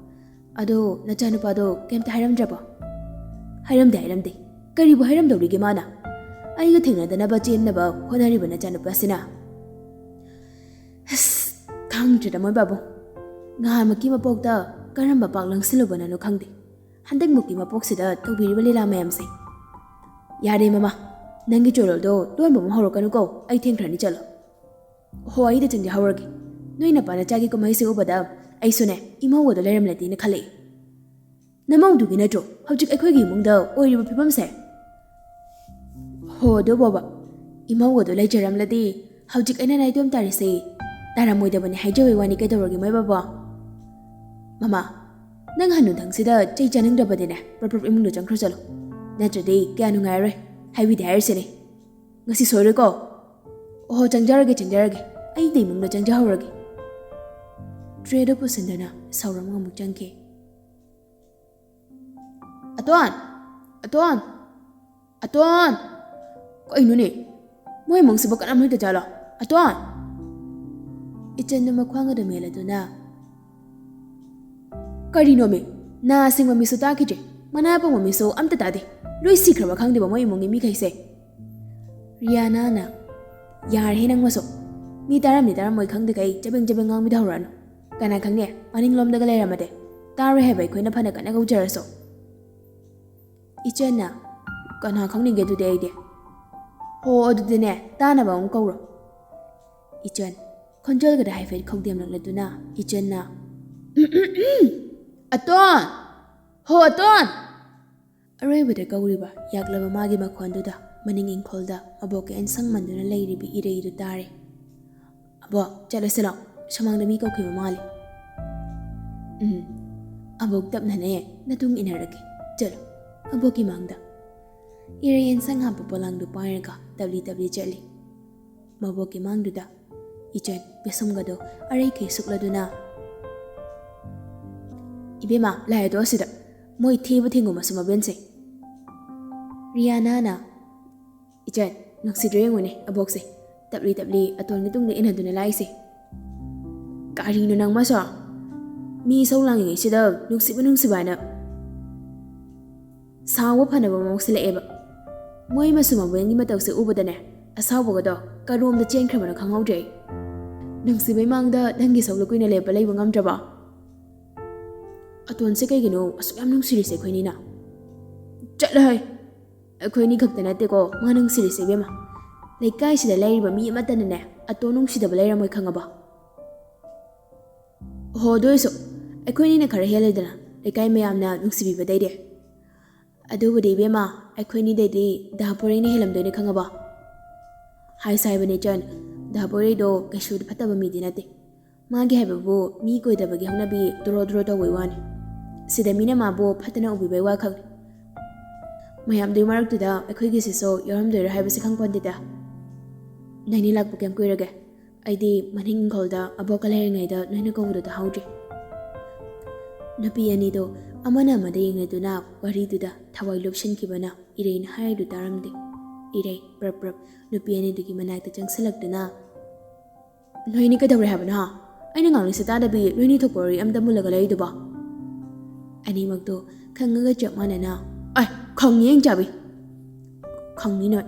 ꯑꯗꯣ ꯅꯆꯥꯅꯨꯄꯥꯗꯣ ꯀꯩꯝꯇ ꯍꯥꯏꯔꯝꯗ꯭ꯔꯕꯣ? ꯍꯥꯏꯔꯝꯗꯦ, ꯍꯥꯏꯔꯝꯗꯦ꯫ ꯀꯔꯤꯕꯨ ꯍꯥꯏꯔꯝꯗꯧꯔꯤꯒꯦ ꯃꯥꯅ? ꯑꯩꯒ ꯊꯦꯡꯅꯗꯅꯕ ꯆꯦꯟꯅꯕ ꯍꯣꯠꯅꯔꯤꯕ ꯅꯆꯥꯅꯨꯄꯥꯁꯤꯅ꯫ ꯑꯁ, ꯈꯪꯗ꯭ꯔꯦꯗ ꯃꯣꯏ ꯕꯥꯕꯨꯡ꯫ ꯉꯍꯥꯟꯃꯛꯀꯤ ꯃꯄꯣꯛꯇ ꯀꯔꯝꯕ ꯄꯥꯛ ꯂꯪꯁꯤꯜꯂꯨꯕꯅꯅꯣ ꯈꯪꯗꯦ꯫ ꯍꯟꯗꯛꯃꯨꯛꯀꯤ ꯃꯄꯣꯛꯁꯤꯗ ꯇꯧꯕꯤꯔꯤꯕ ꯂꯤꯂꯥ ꯃꯌꯥꯝꯁꯦ꯫ ꯌꯥꯔꯦ ꯃꯃꯥ, ꯅꯪꯒꯤ ꯆꯣꯂꯣꯜꯗꯣ ꯂꯣꯟꯕ ꯑꯃꯨꯛ ꯍꯧꯔꯛꯀꯅꯨꯀꯣ, ꯑꯩ ꯊꯦꯡꯈ꯭ꯔꯅꯤ, ꯆꯠꯂꯣ꯫ ꯍꯣ, ꯑꯩꯗ ꯆꯪꯖꯍꯧꯔꯒꯦ꯫ ꯅꯣꯏ ꯅꯄꯥ ꯅꯆꯥꯒꯤ ꯀꯨꯝꯍꯩꯁꯦ ꯎꯕꯗ ꯑꯩꯁꯨꯅꯦ, ꯏꯃꯧꯒꯗꯣ ꯂꯩꯔꯝꯂꯗꯤꯅ ꯈꯜꯂꯛꯏ꯫ ꯅꯃꯧꯗꯨꯒꯤ ꯅꯠꯇ꯭ꯔꯣ ꯍꯧꯖꯤꯛ ꯑꯩꯈꯣꯏꯒꯤ ꯏꯃꯨꯡꯗ ꯑꯣꯏꯔꯤꯕ ꯐꯤꯕꯝꯁꯦ? ꯍꯣ, ꯑꯗꯨ ꯕꯣꯕ, ꯏꯃꯧꯒꯗꯣ ꯂꯩꯖꯔꯝꯂꯗꯤ ꯍꯧꯖꯤꯛ ꯑꯩꯅ ꯅꯥꯏꯇꯣꯝ ꯇꯥꯔꯤꯁꯦ ꯇꯥꯔꯝꯃꯣꯏꯗꯕꯅꯤ ꯍꯥꯏꯖꯕꯩ ꯋꯥꯅꯤ, ꯀꯩꯗꯧꯔꯒꯦ ꯃꯣꯏ ꯕꯕꯥ? ꯃꯃꯥ, ꯅꯪ ꯍꯟꯅꯨꯊꯪꯁꯤꯗ ꯆꯩ ꯆꯥꯅꯤꯡꯗ꯭ꯔꯕꯗꯤꯅꯦ, ꯄ꯭ꯔꯞ ꯄ꯭ꯔꯞ ꯏꯃꯨꯡꯗ ꯆꯪꯈ꯭ꯔ ꯆꯠꯂꯣ, ꯅꯠꯇ꯭ꯔꯗꯤ ꯀꯌꯥ ꯅꯨꯡꯉꯥꯏꯔꯔꯣꯏ, ꯍꯥꯏꯕꯤꯗꯦ ꯍꯥꯏꯔꯤꯁꯤꯅꯦ꯫ ꯉꯁꯤ ꯁꯣꯏꯔꯣꯏꯀꯣ꯫ ꯑꯣꯍꯣ, ꯆꯪꯖꯔꯒꯦ, ꯆꯪꯖꯔꯒꯦ, ꯑꯩꯗꯤ ꯏꯃꯨꯡꯗ ꯆꯪꯖꯍꯧꯔꯒꯦ꯫ Trayꯗꯣ ꯄꯨꯁꯤꯟꯗꯨꯅ ꯁꯥꯎꯔꯝꯒ ꯑꯃꯨꯛ ꯆꯪꯈꯤ꯫ ꯑꯇꯣꯟ! ꯑꯇꯣꯟ! ꯑꯇꯣꯟ! ꯀꯩꯅꯣꯅꯦ? ꯃꯣꯏ ꯏꯃꯨꯡꯁꯤꯕꯨ ꯀꯅꯥꯝ ꯂꯩꯇ ꯖꯥꯠꯂꯣ? ꯑꯇꯣꯟ! ꯏꯆꯟꯗꯨ ꯃꯈ꯭ꯋꯥꯡ ꯑꯗꯨ ꯃꯦꯜꯂꯗꯨꯅ, ꯀꯔꯤꯅꯣꯃꯤ? ꯅꯥ ꯁꯤꯡꯕ ꯃꯤꯁꯨ ꯇꯥꯈꯤꯗ꯭ꯔꯦ, ꯃꯅꯥ ꯄꯪꯕ ꯃꯤꯁꯨ ꯑꯝꯇ ꯇꯥꯗꯦ꯫ ꯂꯣꯏ ꯁꯤꯈ꯭ꯔꯕ ꯈꯪꯗꯦꯕ ꯃꯣꯏ ꯏꯃꯨꯡꯒꯤ ꯃꯤꯈꯩꯁꯦ꯫ ꯔꯤꯌꯥꯅꯥꯅ, "ꯌꯥꯔꯦꯍꯦ ꯅꯪ ꯃꯁꯨ꯫ ꯃꯤ ꯇꯥꯔꯝꯅꯤ ꯇꯥꯔꯝꯃꯣꯏ ꯈꯪꯗꯈꯩ ꯆꯕꯦꯡ ꯆꯕꯦꯡ ꯉꯥꯡꯕꯤꯗ ꯍꯧꯔꯛꯑꯅꯨ꯫ ꯀꯅꯥ ꯈꯪꯅꯤ, ꯃꯅꯤꯡꯂꯣꯝꯗꯒ ꯂꯩꯔꯝꯃꯗꯤ? ꯇꯥꯔꯣꯏ ꯍꯥꯏꯕ ꯑꯩꯈꯣꯏꯅ ꯐꯅ ꯀꯟꯅ ꯀꯧꯖꯔꯁꯨ꯫" ꯏꯆꯟꯅ, "ꯀꯅꯥ ꯈꯪꯅꯤꯡꯒꯦ ꯑꯗꯨꯗꯤ ꯑꯩꯗꯤ?" "ꯍꯣ, ꯑꯗꯨꯗꯤꯅꯦ, ꯇꯥꯅꯕ ꯑꯃꯨꯛ ꯀꯧꯔꯣ꯫" ꯏꯆꯟ, ꯈꯣꯟꯖꯦꯜꯒꯗ ꯍꯥꯏꯐꯦꯠ ꯈꯧꯗꯦꯝꯂꯛꯂꯗꯨꯅ ꯏꯆꯟꯅ, "ꯑꯇꯣꯟ! ꯍꯣ, ꯑꯇꯣꯟ!" ꯑꯔꯣꯏꯕꯗ ꯀꯧꯔꯤꯕ ꯌꯥꯛꯂꯕ ꯃꯥꯒꯤ ꯃꯈꯣꯟꯗꯨꯗ ꯃꯅꯤꯡ ꯏꯪꯈꯣꯜꯗ ꯃꯕꯣꯛꯀꯤ ꯑꯦꯟꯁꯪ ꯃꯟꯗꯨꯅ ꯂꯩꯔꯤꯕꯤ ꯏꯔꯩꯗꯨ ꯇꯥꯔꯦ꯫ "ꯑꯕꯣꯛ, ꯆꯠꯂꯁꯤ ꯂꯥꯎ, ꯁꯨꯃꯥꯡꯗ ꯃꯤ ꯀꯧꯈꯤꯕ ꯃꯥꯜꯂꯤ꯫" "ꯎꯝ, ꯑꯕꯣꯛ ꯇꯞꯅꯅꯦ ꯅꯇꯨꯡ ꯏꯟꯅꯔꯛꯀꯦ, ꯆꯠꯂꯣ, ꯑꯕꯣꯛꯀꯤ ꯃꯥꯡꯗ꯫" ꯏꯔꯩ ꯑꯦꯟꯁꯪ ꯍꯥꯞꯄ ꯄꯣꯂꯥꯡꯗꯨ ꯄꯥꯏꯔꯒ ꯇꯞꯂꯤ ꯇꯞꯂꯤ ꯆꯠꯂꯤ꯫ ꯃꯕꯣꯛꯀꯤ ꯃꯥꯡꯗꯨꯗ ꯏꯆꯟ ꯄꯤꯁꯨꯝꯒꯗꯣ ꯑꯔꯩꯈꯩ ꯁꯨꯛꯂꯗꯨꯅ, "ꯏꯕꯦꯝꯃ, ꯂꯥꯏ ꯑꯗꯣ ꯑꯁꯤꯗ, ꯃꯣꯏ ꯊꯦꯕ ꯊꯦꯡꯒꯨꯝꯕꯁꯨ ꯃꯕꯦꯟꯁꯦ꯫" ꯔꯤꯌꯥꯅꯥꯅ, "ꯏꯆꯟ, ꯅꯨꯡꯁꯤꯗ꯭ꯔꯣ ꯌꯦꯡꯉꯨꯅꯦ ꯑꯕꯣꯛꯁꯦ, ꯇꯞꯂꯤ ꯇꯞꯂꯤ ꯑꯇꯣꯟꯒꯤ ꯇꯨꯡꯗ ꯏꯟꯅꯗꯨꯅ ꯂꯥꯛꯏꯁꯦ꯫ ꯀꯔꯤꯅꯣ ꯅꯪ ꯃꯁꯨ? ꯃꯤ ꯏꯁꯧ ꯂꯥꯡꯉꯤꯉꯩꯁꯤꯗ ꯅꯨꯡꯁꯤꯕ ꯅꯨꯡꯁꯤꯕ ꯍꯥꯏꯅ ꯁꯥꯎꯕ ꯐꯅꯕ ꯃꯑꯣꯡ ꯁꯤꯜꯂꯛꯑꯦꯕ꯫ ꯃꯣꯏ ꯃꯁꯨ ꯃꯕꯦꯟꯒꯤ ꯃꯇꯧꯁꯦ ꯎꯕꯗꯅꯦ, ꯑꯁꯥꯎꯕꯒꯗꯣ ꯀꯔꯣꯝꯗ ꯆꯦꯟꯈ꯭ꯔꯕꯅꯣ ꯈꯪꯍꯧꯗ꯭ꯔꯦ ꯑꯩ꯫ ꯅꯨꯡꯁꯤꯕꯩ ꯃꯥꯡꯗ ꯅꯪꯒꯤ ꯁꯧꯗ ꯀꯨꯏꯅ ꯂꯦꯞꯄ ꯂꯩꯕ ꯉꯝꯗ꯭ꯔꯕꯣ? ꯑꯇꯣꯟꯁꯦ ꯀꯩꯒꯤꯅꯣ ꯑꯁꯨꯛ ꯌꯥꯝ ꯅꯨꯡꯁꯤꯔꯤꯁꯦ ꯑꯩꯈꯣꯏꯅꯤꯅ?" "ꯆꯠꯂꯍꯦ! ꯑꯩꯈꯣꯏꯅꯤ ꯈꯛꯇ ꯅꯠꯇꯦꯀꯣ ꯃꯥ ꯅꯨꯡꯁꯤꯔꯤꯁꯦ ꯏꯕꯦꯝꯃ꯫ ꯂꯩꯀꯥꯏꯁꯤꯗ ꯂꯩꯔꯤꯕ ꯃꯤ ꯑꯃꯠꯇꯅꯅꯦ ꯑꯇꯣꯟ ꯅꯨꯡꯁꯤꯗꯕ ꯂꯩꯔꯝꯃꯣꯏ ꯈꯪꯉꯕ?" "ꯍꯣ, ꯑꯗꯨ ꯑꯣꯏꯔꯁꯨ ꯑꯩꯈꯣꯏꯅꯤꯅ ꯈꯔ ꯍꯦꯜꯂꯦꯗꯅ ꯂꯩꯀꯥꯏ ꯃꯌꯥꯝꯅ ꯅꯨꯡꯁꯤꯕꯤꯕꯗꯩꯗꯤ꯫" "ꯑꯗꯨꯕꯨꯗꯤ ꯏꯕꯦꯝꯃ, ꯑꯩꯈꯣꯏꯅꯤꯗꯩꯗꯤ ꯗꯥ ꯄꯣꯏꯔꯩꯅ ꯍꯦꯜꯂꯝꯗꯣꯏꯅꯦ ꯈꯪꯉꯕ?" ꯍꯥꯏꯁꯨ ꯍꯥꯏꯕꯅꯦ ꯏꯆꯟ, ꯗꯥ ꯄꯣꯏꯔꯩꯗꯣ ꯀꯩꯁꯨ ꯐꯠꯇꯕ ꯃꯤꯗꯤ ꯅꯠꯇꯦ꯫ ꯃꯥꯒꯤ ꯍꯥꯏꯕꯕꯨ ꯃꯤ ꯀꯣꯏꯗꯕꯒꯤ ꯍꯧꯅꯕꯤ ꯗ꯭ꯔꯣ ꯗ꯭ꯔꯣ ꯇꯧꯕꯩ ꯋꯥꯅꯤ꯫ ꯁꯤꯗ ꯃꯤꯅ ꯃꯥꯕꯨ ꯐꯠꯇꯅ ꯎꯕꯤꯕꯩ ꯋꯥ ꯈꯛꯅꯤ꯫ ꯃꯌꯥꯝꯗꯨꯒꯤ ꯃꯔꯛꯇꯨꯗ ꯑꯩꯈꯣꯏꯒꯤꯁꯤꯁꯨ ꯌꯥꯎꯔꯝꯗꯣꯏꯔꯥ ꯍꯥꯏꯕꯁꯤ ꯈꯪꯄꯣꯟꯇꯦꯗ꯫ "ꯅꯣꯏꯅꯤ ꯂꯥꯛꯄ ꯀꯌꯥꯝ ꯀꯨꯏꯔꯒꯦ? ꯑꯩꯗꯤ ꯃꯅꯤꯡ ꯏꯪꯈꯣꯜꯗ ꯑꯕꯣꯛꯀ ꯂꯩꯔꯤꯉꯩꯗ ꯅꯣꯏꯅ ꯀꯧꯕꯗꯣ ꯇꯥꯍꯧꯗ꯭ꯔꯤ꯫" ꯅꯨꯄꯤ ꯑꯅꯤꯗꯣ ꯑꯃꯅ ꯑꯃꯗ ꯌꯦꯡꯅꯗꯨꯅ ꯋꯥꯔꯤꯗꯨꯗ ꯊꯋꯥꯏ ꯂꯨꯞꯁꯤꯟꯈꯤꯕꯅ ꯏꯔꯩꯅ ꯍꯥꯏꯔꯤꯗꯨ ꯇꯥꯔꯝꯗꯦ꯫ ꯏꯔꯩ ꯄ꯭ꯔꯞ ꯄ꯭ꯔꯞ ꯅꯨꯄꯤ ꯑꯅꯤꯗꯨꯒꯤ ꯃꯅꯥꯛꯇ ꯆꯪꯁꯤꯜꯂꯛꯇꯨꯅ, "ꯅꯣꯏꯅꯤ ꯀꯩꯗꯧꯔꯦ ꯍꯥꯏꯕꯅꯣ, ꯍꯥ? ꯑꯩꯅ ꯉꯥꯡꯂꯤꯁꯦ ꯇꯥꯗꯕꯤ ꯅꯣꯏꯅꯤ ꯊꯣꯛꯄ ꯋꯥꯔꯤ ꯑꯝꯇ ꯃꯨꯜꯂꯒ ꯂꯩꯔꯤꯗꯨꯕꯣ?" ꯑꯅꯤꯃꯛꯇꯣ ꯈꯪꯉꯒ ꯆꯞ ꯃꯥꯟꯅꯅ, "ꯑꯩ ꯈꯪꯉꯤ, ꯌꯦꯡ ꯆꯥꯕꯤ꯫ ꯈꯪꯅꯤ ꯅꯣꯏ꯫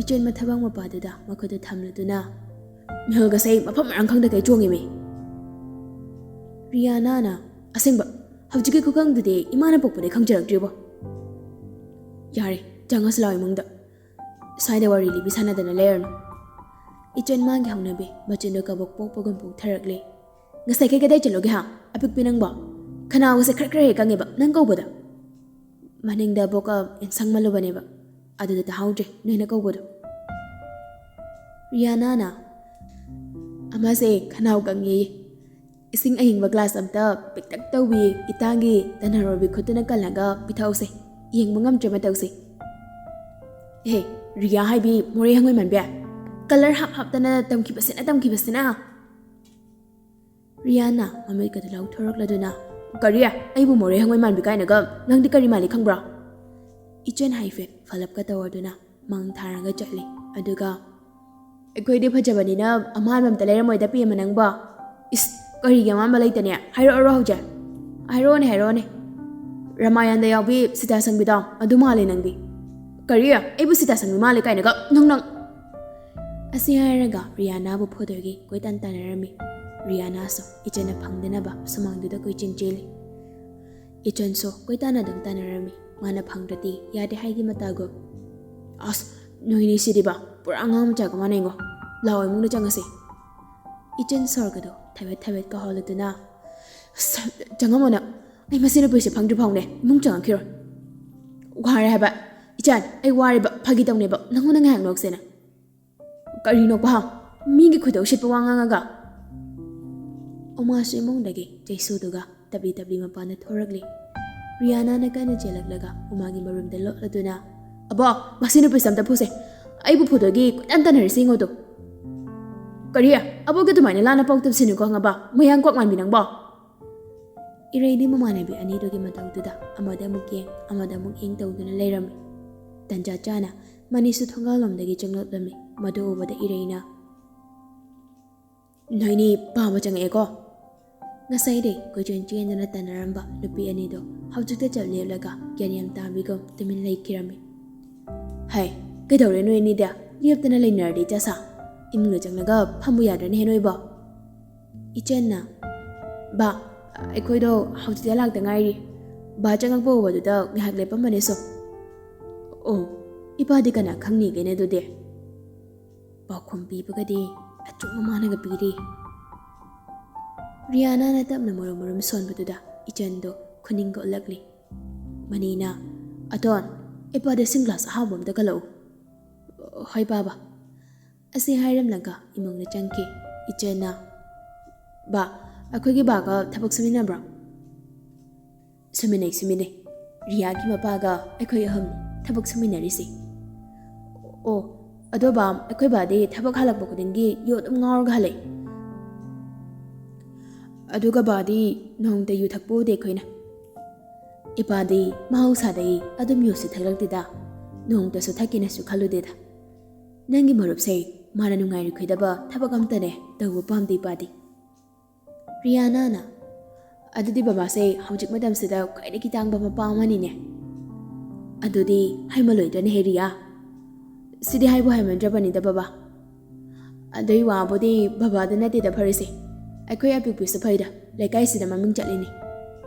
ꯏꯆꯟ ꯃꯊꯕꯥꯛ ꯃꯄꯥꯗꯨꯗ ꯃꯈꯨꯠꯇꯨ ꯊꯝꯂꯗꯨꯅ, "ꯃꯤꯍꯨꯜꯒꯁꯦ ꯃꯐꯝ ꯃꯔꯥꯡ ꯈꯪꯗꯈꯩ ꯆꯣꯡꯉꯤꯃꯤ!" ꯔꯤꯌꯥꯅꯥꯅ, "ꯑꯁꯦꯡꯕ, ꯍꯧꯖꯤꯛꯀꯤ ꯈꯨꯈꯪꯗꯨꯗꯤ ꯏꯃꯥꯅ ꯄꯣꯛꯄꯗꯩ ꯈꯪꯖꯔꯛꯇ꯭ꯔꯤꯕꯣ꯫ ꯌꯥꯔꯦ, ꯆꯪꯉꯁꯤ ꯂꯥꯎ ꯏꯃꯨꯡꯗ꯫ ꯁ꯭ꯋꯥꯏꯗ ꯋꯥꯔꯤ ꯂꯤꯕꯤ ꯁꯥꯟꯅꯗꯅ ꯂꯩꯔꯅꯨ꯫" ꯏꯆꯟ ꯃꯥꯒꯤ ꯍꯧꯅꯕꯤ ꯃꯆꯤꯟꯗꯨ ꯀꯕꯣꯛ ꯄꯣꯛꯄꯒꯨꯝ ꯄꯣꯛꯊꯔꯛꯂꯦ꯫ "ꯉꯁꯥꯏꯈꯩ ꯀꯗꯥꯏ ꯆꯠꯂꯨꯒꯦ ꯍꯥ, ꯑꯄꯤꯛꯄꯤ ꯅꯪꯕꯣ? ꯈꯅꯥꯎꯒꯁꯦ ꯈꯔ ꯈꯔ ꯍꯦꯛ ꯀꯪꯉꯦꯕ ꯅꯪ ꯀꯧꯕꯗ꯫" ꯃꯅꯤꯡꯗ ꯕꯣꯀ ꯏꯟꯁꯪ ꯃꯜꯂꯨꯕꯅꯦꯕ, ꯑꯗꯨꯗ ꯇꯥꯍꯧꯗ꯭ꯔꯦ ꯅꯣꯏꯅ ꯀꯧꯕꯗꯣ꯫ ꯔꯤꯌꯥꯅꯥꯅ, "ꯑꯃꯁꯦ ꯈꯅꯥꯎ ꯀꯪꯉꯦꯌꯦ꯫ ꯏꯁꯤꯡ ꯑꯏꯪꯕ ꯒ꯭ꯂꯥꯁ ꯑꯝꯇ ꯄꯤꯛꯇꯛ ꯇꯧꯕꯤ ꯏꯇꯥꯒꯤ ꯇꯅꯔꯣꯕꯤ ꯈꯨꯠꯇꯨꯅ ꯀꯜꯂꯒ ꯄꯤꯊꯛꯎꯁꯦ, ꯌꯦꯡꯕ ꯉꯝꯗ꯭ꯔꯦ ꯃꯇꯧꯁꯦ꯫" "ꯑꯦ, ꯔꯤꯌꯥ ꯍꯥꯏꯕꯤ ꯃꯣꯔꯦ ꯍꯪꯉꯣꯏ ꯃꯥꯟꯕꯤ, ꯀꯂꯔ ꯍꯥꯞ ꯍꯥꯞꯇꯅ ꯇꯝꯈꯤꯕꯁꯤꯅ, ꯇꯝꯈꯤꯕꯁꯤꯅ!" ꯔꯤꯌꯥꯅ ꯃꯃꯤꯠꯀꯗꯨ ꯂꯥꯎꯊꯣꯔꯛꯂꯗꯨꯅ, "ꯀꯔꯤ? ꯑꯩꯕꯨ ꯃꯣꯔꯦ ꯍꯪꯉꯣꯏ ꯃꯥꯟꯕꯤ ꯀꯥꯏꯅꯒ? ꯅꯪꯗꯤ ꯀꯔꯤ ꯃꯥꯜꯂꯤ ꯈꯪꯕ꯭ꯔꯥ?" ꯏꯆꯟ ꯍꯥꯏꯐꯦꯠ ꯐꯂꯞꯀ ꯇꯧꯔꯗꯨꯅ ꯃꯥꯡ ꯊꯥꯔꯒ ꯆꯠꯂꯤ꯫ ꯑꯗꯨꯒ, "ꯑꯩꯈꯣꯏꯗꯤ ꯐꯖꯕꯅꯤꯅ ꯑꯃꯥꯟꯕ ꯑꯝꯇ ꯂꯩꯔꯝꯃꯣꯏꯗ ꯄꯦꯝꯃ ꯅꯪꯕꯣ꯫ ꯏꯁ, ꯀꯔꯤꯒꯤ ꯑꯃꯥꯟꯕ ꯂꯩꯇꯅꯤ? ꯍꯥꯏꯔꯛꯑꯣꯔꯣ ꯍꯧꯖꯤꯛ? ꯍꯥꯏꯔꯛꯑꯣꯅꯦ, ꯍꯥꯏꯔꯛꯑꯣꯅꯦ꯫ ꯔꯃꯥꯌꯟꯗ ꯌꯥꯎꯕꯤ ꯁꯤꯇꯥ ꯁꯪꯕꯤꯗꯣ ꯑꯗꯨ ꯃꯥꯜꯂꯦ ꯅꯪꯗꯤ꯫" "ꯀꯔꯤ? ꯑꯩꯕꯨ ꯁꯤꯇꯥ ꯁꯪꯕꯤ ꯃꯥꯜꯂꯦ ꯀꯥꯏꯅꯒ? ꯅꯪ, ꯅꯪ!" ꯑꯁꯤ ꯍꯥꯏꯔꯒ ꯔꯤꯌꯥꯅꯥꯕꯨ ꯐꯨꯗꯣꯏꯒꯤ ꯀꯣꯏꯇꯥꯟ ꯇꯥꯟꯅꯔꯝꯃꯤ꯫ ꯔꯤꯌꯥꯅꯥꯁꯨ ꯏꯆꯟꯅ ꯐꯪꯗꯅꯕ ꯁꯨꯃꯥꯡꯗꯨꯗ ꯀꯣꯏꯆꯦꯟ ꯆꯦꯜꯂꯤ꯫ ꯏꯆꯟꯁꯨ ꯀꯣꯏꯇꯥꯟ ꯑꯗꯨꯝ ꯇꯥꯟꯅꯔꯝꯃꯤ꯫ ꯃꯥꯅ ꯐꯪꯗ꯭ꯔꯗꯤ ꯌꯥꯗꯦ ꯍꯥꯏꯒꯤ ꯃꯇꯥꯒꯨꯝ꯫ "ꯑꯁ, ꯅꯣꯏꯅꯤ ꯁꯤꯗꯤꯕ, ꯄꯨꯔꯥ ꯑꯉꯥꯡ ꯃꯆꯥꯒ ꯃꯥꯟꯅꯩꯉꯣ꯫ ꯂꯥꯛꯑꯣ, ꯏꯃꯨꯡꯗ ꯆꯪꯉꯁꯤ꯫" ꯏꯆꯟ ꯁꯣꯔꯒꯗꯣ ꯊꯕꯦꯠ ꯊꯕꯦꯠ ꯀꯥꯍꯜꯂꯗꯨꯅ, "ꯑꯁ, ꯆꯪꯉꯝꯃꯣ ꯅꯪ꯫ ꯑꯩ ꯃꯁꯤ ꯅꯨꯄꯤꯁꯦ ꯐꯪꯗ꯭ꯔꯤ ꯐꯥꯎꯅꯦ ꯏꯃꯨꯡ ꯆꯪꯉꯛꯈꯤꯔꯣꯏ꯫ ꯋꯥꯔꯦ ꯍꯥꯏꯕ꯫ ꯏꯆꯟ, ꯑꯩ ꯋꯥꯔꯦꯕ, ꯐꯥꯒꯤ ꯇꯧꯅꯦꯕ, ꯅꯪꯉꯣꯟꯗ ꯉꯥꯏꯍꯥꯛ ꯅꯣꯛꯁꯦꯅ꯫" "ꯀꯔꯤꯅꯣ ꯄꯥ? ꯃꯤꯒꯤ ꯈꯣꯏꯗꯧ ꯎꯁꯤꯠꯄ ꯋꯥ ꯉꯥꯡꯉꯒ?" ꯎꯃꯥꯁꯨ ꯏꯃꯨꯡꯗꯒꯤ ꯆꯩꯁꯨꯗꯨꯒ ꯇꯞꯂꯤ ꯇꯞꯂꯤ ꯃꯄꯥꯟꯗ ꯊꯣꯔꯛꯂꯤ꯫ ꯔꯤꯌꯥꯅꯥꯅ ꯀꯟꯅ ꯆꯦꯜꯂꯛꯂꯒ ꯎꯃꯥꯒꯤ ꯃꯔꯨꯝꯗ ꯂꯣꯠꯂꯗꯨꯅ, "ꯑꯕꯣ, ꯃꯁꯤ ꯅꯨꯄꯤꯁꯦ ꯑꯝꯇ ꯐꯨꯁꯦ꯫ ꯑꯩꯕꯨ ꯐꯨꯗꯣꯏꯒꯤ ꯀꯣꯏꯇꯥꯟ ꯇꯥꯟꯅꯔꯤꯁꯤ ꯌꯦꯡꯉꯣꯗꯣ꯫" "ꯀꯔꯤ? ꯑꯕꯣꯒꯤ ꯑꯗꯨꯃꯥꯏꯅ ꯂꯥꯟꯅ ꯄꯥꯎ ꯇꯝꯁꯤꯟꯅꯨꯀꯣ ꯈꯪꯉꯕ, ꯃꯌꯥꯡ ꯀ꯭ꯋꯥꯛ ꯃꯥꯟꯕꯤ ꯅꯪꯕꯣ?" ꯏꯔꯩꯗꯤ ꯃꯃꯥꯟꯅꯕꯤ ꯑꯅꯤꯗꯨꯒꯤ ꯃꯇꯧꯗꯨꯗ ꯑꯃꯗ ꯑꯃꯨꯛ ꯌꯦꯡ, ꯑꯃꯗ ꯑꯃꯨꯛ ꯌꯦꯡ ꯇꯧꯗꯨꯅ ꯂꯩꯔꯝꯃꯤ꯫ ꯇꯟꯖꯥ ꯆꯥꯅ ꯃꯅꯤꯁꯨ ꯊꯣꯡꯒꯥꯜꯂꯣꯝꯗꯒꯤ ꯆꯪꯂꯛꯂꯝꯃꯤ꯫ ꯃꯗꯨ ꯎꯕꯗ ꯏꯔꯩꯅ, "ꯅꯣꯏꯅꯤ ꯄꯥꯕ ꯆꯪꯉꯛꯑꯦꯀꯣ?" ꯉꯁꯥꯏꯗꯩ ꯀꯣꯏꯆꯦꯟ ꯆꯦꯟꯗꯨꯅ ꯇꯥꯟꯅꯔꯝꯕ ꯅꯨꯄꯤ ꯑꯅꯤꯗꯣ ꯍꯧꯖꯤꯛꯇ ꯆꯞ ꯂꯦꯞꯂꯒ ꯒ꯭ꯌꯥꯟ ꯌꯥꯝ ꯇꯥꯕꯤꯒꯨꯝ ꯇꯨꯃꯤꯟ ꯂꯩꯈꯤꯔꯝꯃꯤ꯫ "ꯍꯩ, ꯀꯩꯗꯧꯔꯦ ꯅꯣꯏ ꯑꯅꯤꯗꯤ? ꯂꯦꯞꯇꯅ ꯂꯩꯅꯔꯗꯤ ꯏꯆꯥꯁꯥ? ꯏꯃꯨꯡꯗ ꯆꯪꯂꯒ ꯐꯝꯕ ꯌꯥꯗ꯭ꯔꯅꯦꯍꯦ ꯅꯣꯏꯕꯣ? ꯏꯆꯟꯅ, "ꯕꯥ, ꯑꯩꯈꯣꯏꯗꯣ ꯍꯧꯖꯤꯛꯇ ꯂꯥꯛꯇ ꯉꯥꯏꯔꯤ꯫ ꯕꯥ ꯆꯪꯉꯛꯄ ꯎꯕꯗꯨꯗ ꯉꯥꯏꯍꯥꯛ ꯂꯦꯞꯄꯝꯕꯅꯦ ꯁꯨꯝ꯫" "ꯑꯣ, ꯏꯄꯥꯗꯤ ꯀꯅꯥ ꯈꯪꯅꯤꯒꯦꯅꯦ ꯑꯗꯨꯗꯤ?" ꯄꯥꯎꯈꯨꯝ ꯄꯤꯕꯒꯗꯤ ꯑꯆꯨꯝ ꯃꯃꯥꯅꯒ ꯄꯤꯔꯤ꯫ ꯔꯤꯌꯥꯅꯥꯅ ꯇꯞꯅ ꯃꯔꯨꯝ ꯃꯔꯨꯝ ꯁꯣꯟꯕꯗꯨꯗ ꯏꯆꯟꯗꯣ ꯈꯨꯅꯤꯡꯒ ꯎꯠꯂꯛꯂꯤ꯫ ꯃꯅꯤꯅ, "ꯑꯇꯣꯟ, ꯏꯄꯥꯗ ꯏꯁꯤꯡ ꯒ꯭ꯂꯥꯁ ꯑꯍꯥꯎꯕ ꯑꯝꯇ ꯀꯜꯂꯛꯎ꯫" "ꯍꯣꯏ ꯕꯥꯕꯥ꯫" ꯑꯁꯤ ꯍꯥꯏꯔꯝꯂꯒ ꯏꯃꯨꯡꯗ ꯆꯪꯈꯤ꯫ ꯏꯆꯟꯅ, "ꯕꯥ, ꯑꯩꯈꯣꯏꯒꯤ ꯕꯥꯒ ꯊꯕꯛ ꯁꯨꯃꯤꯟꯅꯕ꯭ꯔꯣ?" "ꯁꯨꯃꯤꯟꯅꯩ, ꯁꯨꯃꯤꯟꯅꯩ꯫ ꯔꯤꯌꯥꯒꯤ ꯃꯄꯥꯒ ꯑꯩꯈꯣꯏ ꯑꯍꯨꯝ ꯊꯕꯛ ꯁꯨꯃꯤꯟꯅꯔꯤꯁꯦ꯫" "ꯑꯣ, ꯑꯗꯣ ꯕꯥ, ꯑꯩꯈꯣꯏ ꯕꯥꯗꯤ ꯊꯕꯛ ꯍꯜꯂꯛꯄ ꯈꯨꯗꯤꯡꯒꯤ ꯌꯨ ꯑꯗꯨꯝ ꯉꯥꯎꯔꯒ ꯍꯜꯂꯛꯏ꯫" "ꯑꯗꯨꯒ ꯕꯥꯗꯤ ꯅꯣꯡꯃꯇ ꯌꯨ ꯊꯛꯄ ꯎꯗꯦ ꯑꯩꯈꯣꯏꯅ꯫" "ꯏꯄꯥꯗꯤ ꯃꯍꯧꯁꯥꯗꯒꯤ ꯑꯗꯨꯝ ꯌꯨꯁꯤ ꯊꯛꯂꯛꯇꯦꯗ, ꯅꯣꯡꯃꯇꯁꯨ ꯊꯛꯀꯦꯅꯁꯨ ꯈꯜꯂꯨꯗꯦꯗ꯫ ꯅꯪꯒꯤ ꯃꯔꯨꯞꯁꯦ ꯃꯥꯅ ꯅꯨꯡꯉꯥꯏꯔꯣꯏꯈꯣꯏꯗꯕ ꯊꯕꯛ ꯑꯝꯇꯅꯦ ꯇꯧꯕ ꯄꯥꯝꯗꯦ ꯏꯄꯥꯗꯤ꯫" ꯔꯤꯌꯥꯅꯥꯅ, "ꯑꯗꯨꯗꯤ ꯕꯕꯥꯁꯦ ꯍꯧꯖꯤꯛ ꯃꯇꯝꯁꯤꯗ ꯈ꯭ꯋꯥꯏꯗꯒꯤ ꯇꯥꯡꯕ ꯃꯄꯥ ꯑꯃꯅꯤꯅꯦ꯫" "ꯑꯗꯨꯗꯤ ꯍꯥꯏꯃꯜꯂꯣꯏꯗ꯭ꯔꯅꯦꯍꯦ ꯔꯤꯌꯥ?" "ꯁꯤꯗꯤ ꯍꯥꯏꯕꯨ ꯍꯥꯏꯃꯟꯗ꯭ꯔꯕꯅꯤꯗ ꯕꯕꯥ꯫ ꯑꯗꯨꯏ ꯋꯥꯕꯨꯗꯤ ꯕꯕꯥꯗ ꯅꯠꯇꯦꯗ ꯐꯔꯤꯁꯦ, ꯑꯩꯈꯣꯏ ꯑꯄꯤꯛꯄꯤꯁꯨ ꯐꯩꯗ, ꯂꯩꯀꯥꯏꯁꯤꯗ ꯃꯃꯤꯡ ꯆꯠꯂꯤꯅꯤ꯫"